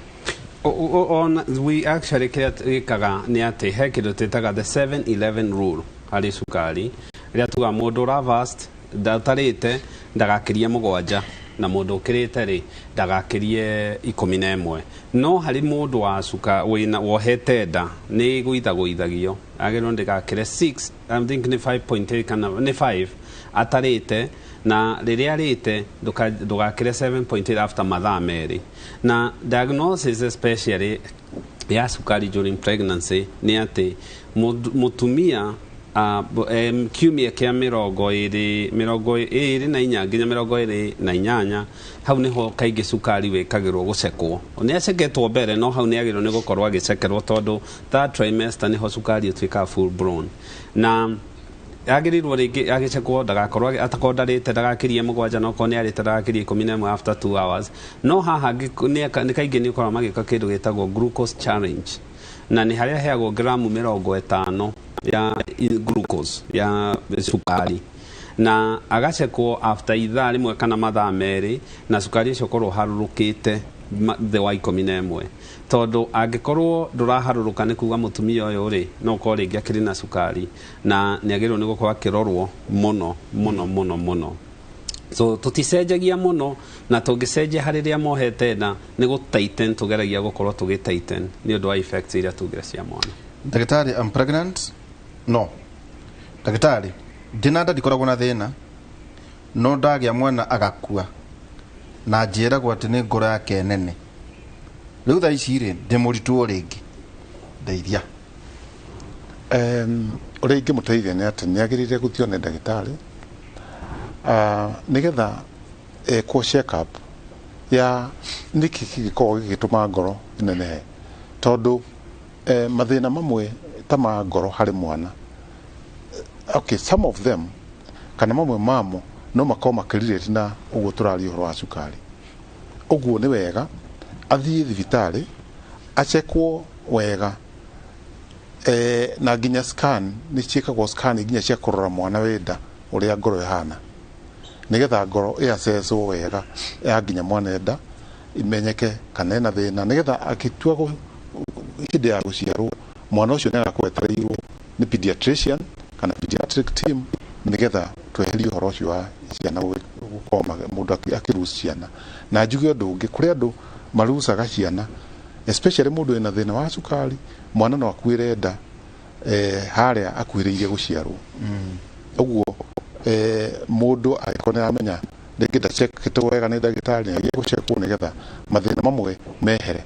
We actually kĩrĩa twĩkaga nĩ atĩ he kĩndũ twĩtaga the 7-11 rule harĩ cukari, rĩrĩa tugaga mũndũ ũra fast ndatarĩte ndagakĩrie 7, na mũndũ ũkĩrĩte rĩ ndagakĩrie 11. No harĩ mũndũ wa cuka wĩna wohete nda nĩ gũithagũithagio, agĩrĩirwo ndĩgakĩre 6, I think nĩ 5.8 kana nĩ 5 atarĩte, na rĩrĩa arĩte ndũgakĩre 7.8 after mathaa 2. Na diagnosis especially ya cukari during pregnancy nĩ atĩ mũtumia kiumia kĩa 24 nginya 28, hau nĩho kaingĩ cukari wĩkagĩrwo gũcekwo. Nĩ aceketwo mbere, no hau nĩ agĩrĩirwo nĩ gũkorwo agĩcekerwo, tondũ third trimester nĩho cukari ũtuĩkaga full blown. Na Agĩrĩirwo rĩngĩ agĩcekwo ndagakorwo atakorwo ndarĩte ndagakĩrie 7, no korwo nĩ arĩte ndagakĩrie 11 after 2 hours. No haha nĩ kaingĩ nĩ ũkoragwo magĩka kĩndũ gĩtagwo glucose challenge, na nĩ harĩa heagwo gramu 50 ya glucose ya cukari, na agacekwo after ithaa rĩmwe kana mathaa 2, na cukari ũcio ũkorwo ũharũrũkĩte thĩ wa 11, tondũ angĩkorwo ndũraharũrũka nĩ kuga mũtumia ũyũ rĩ no ũkorwo rĩngĩ akĩrĩ na cukari, na nĩ agĩrĩirwo nĩ gũkorwo akĩrorwo mũno mũno mũno mũno. So tũticenjagia mũno, na tũngĩcenjia harĩ rĩrĩa mohete nda nĩ gũ-tighten, tũgeragia gũkorwo tũgĩ-tighten nĩ ũndũ wa effects iria tugire cia mwana. Ndagĩtarĩ, I'm pregnant. No ndagĩtarĩ, ndĩna nda, ndikoragwo na thĩna, no ndagĩa mwana agakua, na njĩragwo atĩ nĩ ngoro yake nene. Rĩu thaa ici rĩ, ndĩ mũritũ rĩngĩ, ndeithia. Ũrĩa ingĩmũteithia nĩ atĩ nĩ agĩrĩire gũthiĩ one ndagĩtarĩ, nĩgetha ekwo check up ya nĩkĩ kĩngĩkorwo gĩgĩtũma ngoro ĩnenehe, tondũ mathĩna mamwe ta ma ngoro harĩ mwana, okay, some of them kana mamwe mamo no makorwo makĩrelate na ũguo tũraria ũhoro wa cukari. Ũguo nĩ wega athiĩ thibitarĩ acekwo wega, na nginya scan nĩ ciĩkagwo, scan nginya cia kũrora mwana wĩ nda ũrĩa ngoro ĩhana, nĩgetha ngoro ĩacecwo wega ya nginya mwana enda imenyeke kana ena thĩna, nĩgetha akĩtua hĩndĩ ya gũciarwo mwana ũcio nĩ agakorwo etereirwo nĩ pediatrician kana pediatric team, nĩgetha tweherie ũhoro ũcio wa ciana gũkorwo mũndũ akĩruca ciana. Na njuge ũndũ ũngĩ, kũrĩ andũ marucaga ciana, especially mũndũ wĩna thĩna wa cukari, mwana no akuĩre nda harĩa akuhĩrĩirie gũciarwo. Ũguo mũndũ angĩkorwo nĩ aramenya rĩngĩ ndaceketwo wega nĩ ndagĩtarĩ, nĩ agĩrĩire gũcekwo nĩgetha mathĩna mamwe mehere.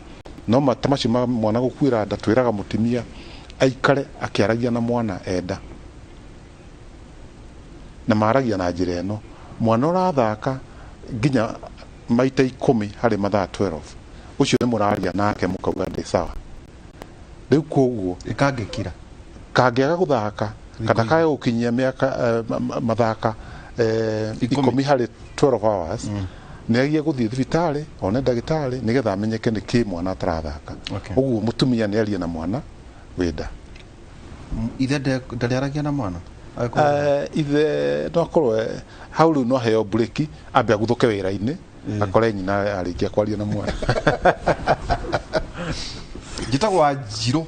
No ta macio ma mwana gũkuĩra nda, twĩraga mũtumia aikare akĩaragia na mwana enda, na maragia na njĩra ĩno, mwana ũrathaka nginya maita 10 harĩ mathaa 12, ũcio nĩ mũraria nake mũkauga ndĩ sawa. Rĩu koguo ĩkangĩkira kangĩaga gũthaka kana kage gũkinyia mĩaka mathaka 10 harĩ 12 hours, nĩ agiye gũthiĩ thibitarĩ one ndagĩtarĩ nĩgetha amenyeke nĩ kĩ mwana atarathaka. Ũguo mũtumia nĩ arie na mwana wĩ nda. Ithe ndarĩaragia na mwana? Ithe no akorwo hau rĩu no aheo breki, ambe aguthũke wĩra-inĩ, akore nyina arĩkia kwaria na mwana. Njĩtagwo Wanjirũ,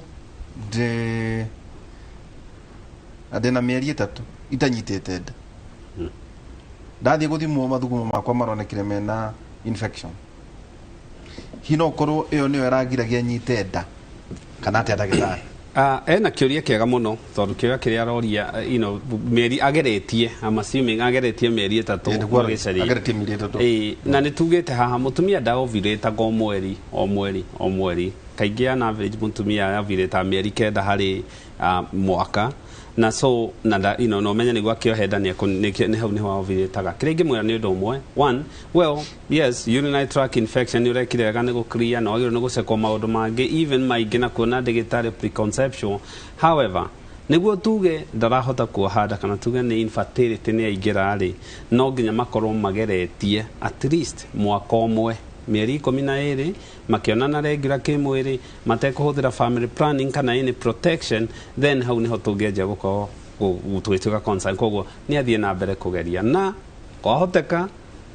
ndĩ na mĩeri 3 itanyitĩte nda. Ndathiĩ gũthimwo mathugumo makwa maronekire mena infection. Hihi no ũkorwo ĩyo nĩyo ĩragiragia nyite nda kana atĩa ndagĩtarĩ? Ena kĩũria kĩega mũno, tondũ kĩũria kĩrĩa aroria, mĩeri ageretie, I'm assuming ageretie mĩeri 3 agĩcaria. Ageretie mĩeri 3. Na nĩ tugĩte haha mũtumia ndaovulataga o mweri o mweri o mweri, kaingĩ on average mũtumia ovulataga mĩeri 9 harĩ mwaka, na so na da, no menye nĩguo akĩohe nda nĩ hau nĩho ovulataga. Kĩrĩa ingĩmwĩra nĩ ũndũ ũmwe, one, well yes, urinary tract infection nĩ ũrekire wega nĩ gũclear, na wagĩrĩirwo nĩ gũcekwo maũndũ mangĩ even maingĩ na kuona ndagĩtarĩ preconception. However, nĩguo tuge ndarahota kuoha nda kana tuge nĩ infertility nĩ yaingĩra rĩ, no nginya makorwo mageretie at least mwaka ũmwe, mĩeri 12 makĩonana regular kĩmwĩrĩ, matekũhũthĩra family planning kana any protection, then hau nĩho tũngĩanjia gũkorwo tũgĩtuĩka concern. Koguo nĩ athiĩ na mbere kũgeria, na kwahoteka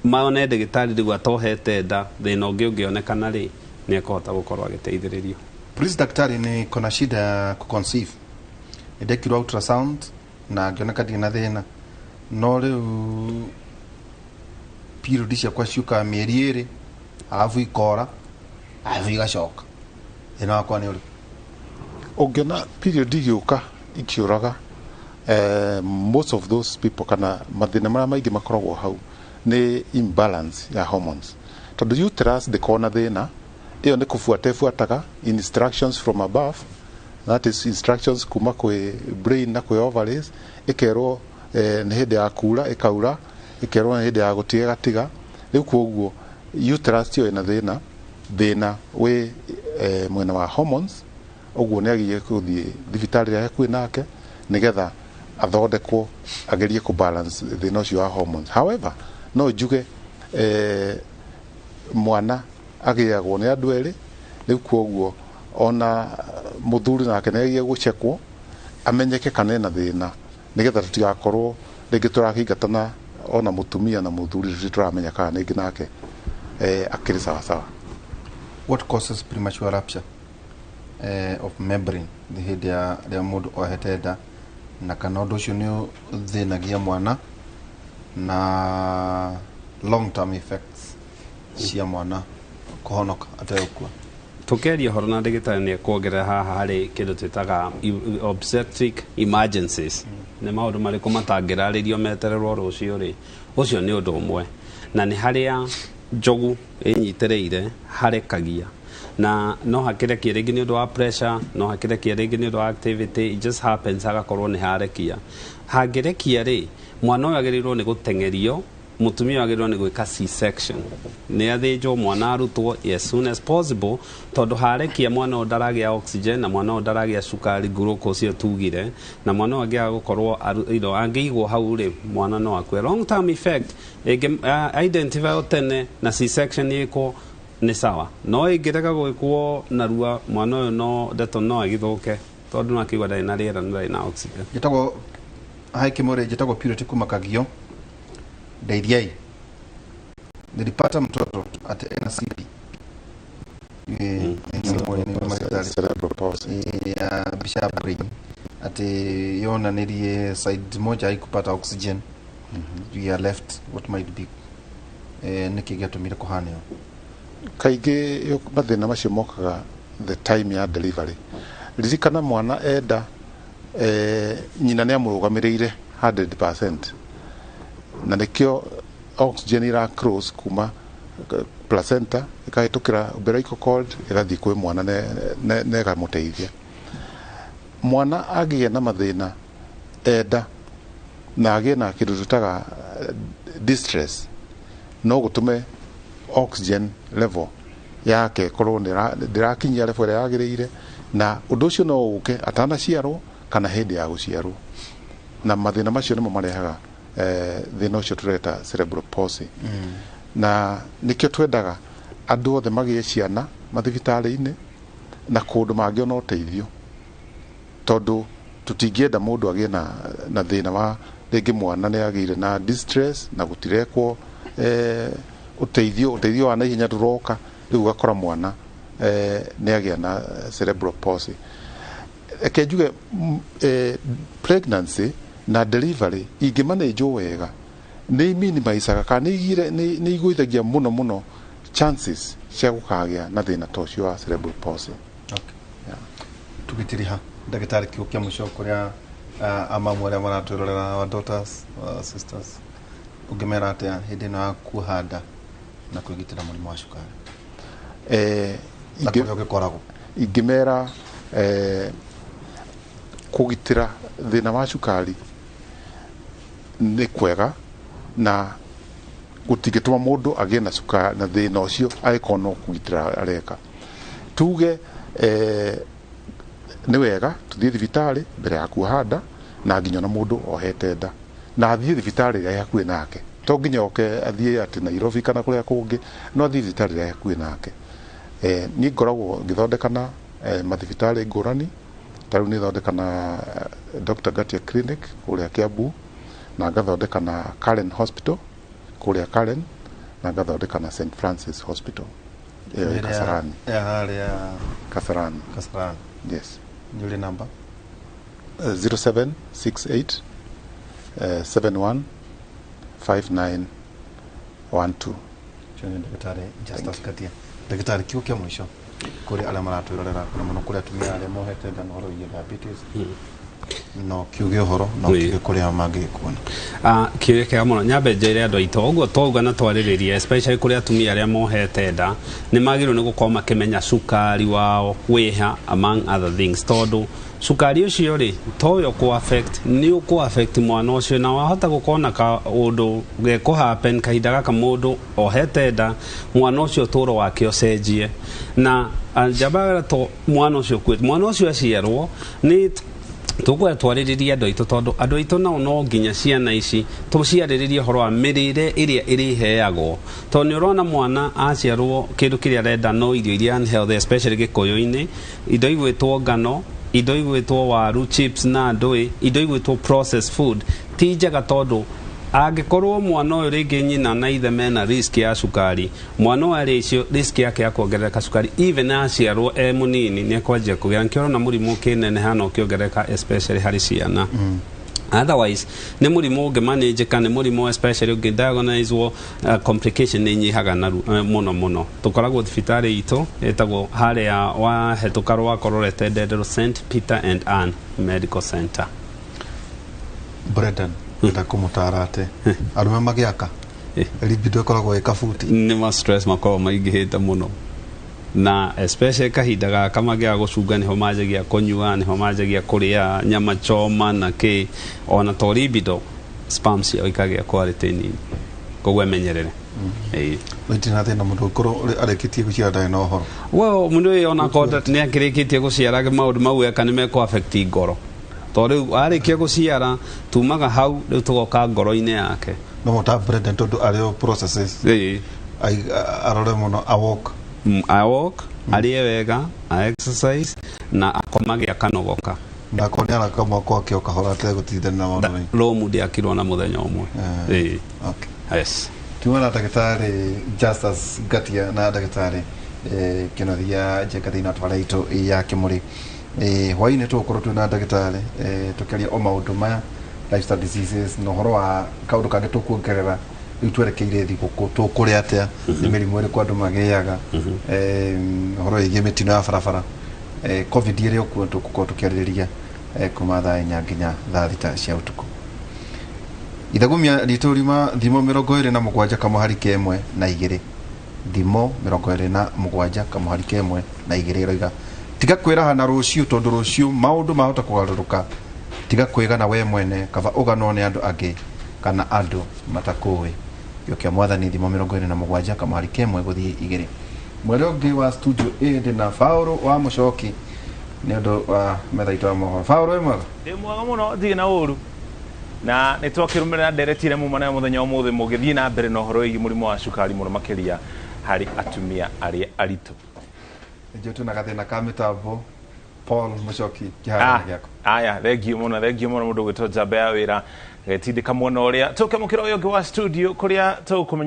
mone ndagĩtarĩ rĩu atohete nda, thĩna ũngĩ ũngĩonekana rĩ, nĩ ekũhota gũkorwo agĩteithĩrĩrio. Please daktari, niko na shida ya kuconceive. Ndekirwo ultrasound na ngĩoneka ndirĩ na thĩna, no rĩu period ciakwa ciũkaga mĩeri 2, alafu ikora, alafu igacoka. Thĩna wakwa nĩ ũrĩkũ? Ũngĩona period igĩũka ikĩũraga, most of those people kana mathĩna marĩa maingĩ makoragwo hau nĩ imbalance ya hormones, tondũ uterus ndĩkoragwo na thĩna, ĩyo nĩ kũbuata ĩbuataga instructions from above, that is instructions kuma kwĩ brain na kwĩ ovaries, ĩkerwo nĩ hĩndĩ ya kura ĩkaura, ĩkerwo nĩ hĩndĩ ya gũtiga ĩgatiga. Rĩu koguo uterus tiyo ĩna thĩna, thĩna wĩ mwena wa hormones. Ũguo nĩ agiye gũthiĩ thibitarĩ ĩrĩa hakuhĩ nake nĩgetha Athondekwo agerie kũ balance thĩna ũcio wa hormones. However, no njuge mwana agĩagwo nĩ andũ erĩ. Rĩu koguo ona mũthuri nake nĩ agiye gũcekwo amenyeke kana ena thĩna, nĩgetha tũtigakorwo rĩngĩ tũrakĩingatana ona mũtumia na mũthuri tũtirĩ tũramenya kana rĩngĩ nake akĩrĩ sawasawa. What causes premature rupture of membrane hĩndĩ ya rĩa mũndũ ohete nda, na kana ũndũ ũcio nĩ ũthĩnagia mwana na long term effects cia mwana kũhonoka ategũkua? Tukeria horo na ndagĩtarĩ nĩ ekuongerera haha harĩ kĩndũ twĩtaga obstetric emergencies. Nĩ maũndũ marĩkũ matangĩrarĩrio metererwo rũciũ rĩ? Ũcio nĩ ũndũ ũmwe, na nĩ harĩa njogu ĩnyitĩrĩire harekagia, na no hakĩrekie rĩngĩ nĩ ũndũ wa pressure, no hakĩrekie rĩngĩ nĩ ũndũ wa activity. It just happens hagakorwo nĩ harekia. Hangĩrekia rĩ, mwana ũyũ agĩrĩirwo nĩ gũteng'erio. Mũtumia agĩrĩirwo nĩ gwĩka C-section, nĩ athĩnjwo, mwana arutwo as soon as possible, tondũ harekia mwana ũyũ ndaragĩa oxygen, na mwana ũyũ ndaragĩa cukari, glucose ĩyo tugire, na mwana ũyũ angĩaga gũkorwo angĩigwo hau rĩ, mwana no akue. Long term effect ĩngĩ identify tene na C-section ĩkwo nĩ sawa, no ĩngĩrega gwĩkwo narua, mwana ũyũ no ndeto no agĩthũke, tondũ no akĩigua ndarĩ na rĩera na ndarĩ na oxygen. Njĩtagwo hai Kimore, njĩtagwo Purity kuma Kagio. Ndeithiai, nilipata mtoto ati ena CP. Cerebral palsy. Ya mbica ya brain ati yonanirie side moja haikupata oxygen juu ya left. What might be nĩkĩ gĩatũmire kũhane ũũ? Kaingĩ mathĩna macio mokaga the time ya delivery. Ririkana mwana enda nyina nĩ amũrũgamĩrĩire 100%, na nĩkĩo oxygen ira cross kuma placenta ĩkahĩtũkĩra umbilical cord ĩgathiĩ kwĩ mwana ne ĩkamũteithia. Mwana agĩe na mathĩna enda na agĩe na kĩndũ twĩtaga distress, no gũtũme oxygen level yake ĩkorwo ndĩrakinyia level ĩrĩa yagĩrĩire, na ũndũ ũcio no ũke atanaciarwo kana hĩndĩ ya gũciarwo, na mathĩna macio nĩmo marehaga thĩna ũcio tũreta cerebral palsy. Na nĩkĩo twendaga andũ othe magĩe ciana mathibitarĩ-inĩ na kũndũ mangĩona ũteithio, tondũ tũtingĩenda mũndũ agĩe na thĩna wa rĩngĩ mwana nĩ agĩire na distress na gũtirekwo ũteithio wa naihenya ndũroka. Rĩu ũgakora mwana nĩ agĩa na cerebral palsy. Reke njuge pregnancy na delivery ingĩmanĩnjwo wega nĩ minimizaga kana nĩ igũithagia mũno mũno chances cia gũkagĩa na thĩna ta ũcio wa cerebral palsy. Okay. Tũgĩtiriha, ndagĩtarĩ, kiugo kĩa mũico kũrĩa amamu arĩa maratwĩrorera, our daughters, our sisters, ũngĩmera atĩa hĩndĩ ĩno ya kuoha nda na kwĩgitĩra mũrimũ wa cukari na kũrĩa ũgĩkoragwo? Ingĩmera kũgitĩra thĩna wa cukari nĩ kwega, na gũtingĩtũma mũndũ agĩe na cukari na thĩna ũcio angĩkorwo no kũgitĩra areka. Tuge nĩ wega tũthiĩ thibitarĩ mbere ya kuoha nda, na nginya ona mũndũ ohete nda na athiĩ thibitarĩ ĩrĩa ĩ hakuhĩ nake. To nginya oke athiĩ atĩ Nairobi kana kũrĩa kũngĩ, no athiĩ thibitarĩ ĩrĩa ĩ hakuhĩ nake. Niĩ ngoragwo ngĩthondekana mathibitarĩ ngũrani. Ta rĩu nĩ thondekana Dr. Ngatia Clinic kũrĩa Kiambu, na ngathondeka na Karen Hospital kũrĩa Karen, na ngathondeka na St Francis Hospital ĩyo ĩ Kasarani. Ya harĩa? Kasarani. Kasarani. Yes. Nĩ ũrĩ namba? 0768 71 59 12. Ũcio nĩ ndagĩtarĩ Justus Ngatia. Ndagĩtarĩ, kiugo kĩa mũico kũrĩ arĩa maratwĩrorera, na mũno kũrĩ atumia arĩa mohete nda na ũhoro wĩgiĩ diabetes, no kiuge ũhoro no kiuge kũrĩa mangĩgĩkuona. Kĩũria kĩega mũno. Nyambe njĩre andũ aitũ ũguo twauga na twarĩrĩria, especially kũrĩ atumia arĩa mohete nda, nĩ magĩrĩirwo nĩ gũkorwo makĩmenya cukari wao wĩha, among other things, tondũ cukari ũcio rĩ, to ũyũ ũkũ affect, nĩ ũkũ affect mwana ũcio, na wahota gũkorwo na kaũndũ gekũ happen kahinda gaka mũndũ ohete nda, mwana ũcio ũtũũro wake ũcenjie. Na njambaga to mwana ũcio kuĩte, mwana ũcio aciarwo nĩ Tũkwenda twarĩrĩrie andũ aitũ, tondũ andũ aitũ nao no nginya ciana ici tũciarĩrĩrie ũhoro wa mĩrĩre ĩrĩa ĩrĩheagwo, tondũ nĩ ũrona mwana aciarwo kĩndũ kĩrĩa arenda no irio iria unhealthy, especially gĩkũyũ-inĩ, indo igwĩtwo ngano, indo igwĩtwo waru, chips na ndũĩ, indo igwĩtwo processed food ti njega, tondũ angĩkorwo mwana ũyũ rĩngĩ nyina na ithe mena risk ya cukari, mwana ũyũ arĩ icio risk yake ya kuongerereka cukari even aciarwo e mũnini nĩ ekwanjia kũgĩa. Nĩkĩo ũrona mũrimũ ũkĩneneha na ũkĩongerereka, especially harĩ ciana. Otherwise nĩ mũrimũ ũngĩmanĩnjĩka, nĩ mũrimũ especially ũngĩdiagnoswo, complication nĩ inyihaga na mũno mũno. Tũkoragwo thibitarĩ itũ ĩtagwo harĩa wahetũka rwakororete Ndenderũ, St Peter and Ann Medical Center. Brendan, ndenda kũmũtara atĩ arũme magĩaka libido ĩkoragwo ĩ kabuti. Nĩ ma stress makoragwo maingĩhĩte mũno, na especially kahinda gaka mangĩaga gũcunga, nĩho manjagia kũnyua, nĩho manjagia kũrĩa nyama choma na kĩ, ona to libido, sperm ciao ikagĩa quality nini, koguo emenyerere. Ĩĩ. Itirĩ na thĩna mũndũ ũkorwo arĩkĩtie gũciara ndarĩ na ũhoro. Well, mũndũ ũyũ ona korwo nĩ akĩrĩkĩtie gũciara, maũndũ mau eka nĩ mekũ affect ngoro, tondũ rĩu arĩkia gũciara tumaga hau rĩu tũgoka ngoro-inĩ yake. No mũta Brendan, tondũ arĩ o processes, Ĩĩ. Arore mũno a walk. A walk, arĩe wega, a exercise na akomage akanogoka. Na akorwo nĩ araka mwako wake o kahora ategũtindanĩra na maũndũ maingĩ. Rũmu ndĩakirwo na mũthenya ũmwe. Ĩĩ. Okay. Yes. Tuma na ndagĩtarĩ Justus Ngatia na ndagĩtarĩ Kĩnothia Njenga thĩinĩ wa tabarĩra itũ ya Kĩmũrĩ. Hwaĩ-inĩ tũgũkorwo twĩna ndagĩtarĩ tũkĩaria o maũndũ maya, lifestyle diseases, na ũhoro wa kaũndũ kangĩ tũkuongerera rĩu twerekeire thigũkũ, tũkũrĩa atĩa, nĩ mĩrimũ ĩrĩkũ andũ magĩaga, ũhoro wĩgiĩ mĩtino ya barabara, COVID ĩrĩ o kuo, tũgũkorwo tũkĩarĩrĩria kuma thaa 4 nginya thaa 6 cia ũtukũ. Ithagumia ritũ riuma thimo 27 kamũhari ka 1 na 2. Thimo 27 kamũhari ka 1 na 2 ĩroiga, tiga kwĩraha na rũciũ, tondũ rũciũ maũndũ mahota kũgarũrũka. Tiga kwĩgana we mwene, kaba ũganwo nĩ andũ angĩ kana andũ matakũĩ. Gĩo kĩa Mwathani, thimo 27 kamũhari ka 1 gũthiĩ 2. Mwena ũngĩ wa studio ĩ ndĩ na Baũrũ wa Mũcoki nĩ ũndũ wa metha itũ ya mohoro. Baũrũ, wĩ mwega? Ndĩ mwega mũno, ndirĩ na ũru, na nĩ twakĩrũmĩrĩra ndereti ĩrĩa muma nayo mũthenya wa ũmũthĩ, mũgĩthiĩ na mbere na ũhoro wĩgiĩ mũrimũ wa cukari, mũno makĩria harĩ atumia arĩa aritũ. Nĩnjũĩ twĩna gathĩna ka mĩtambo. Paul Mũcoki, kĩharo gĩaku. Aya, thengio mũno, thengio mũno. Mũndũ ũgwĩtwo njamba ya wĩra getindĩka mwena ũrĩa tũke mũkĩra ũyũ ũngĩ wa studio kũrĩa tũkũmenya.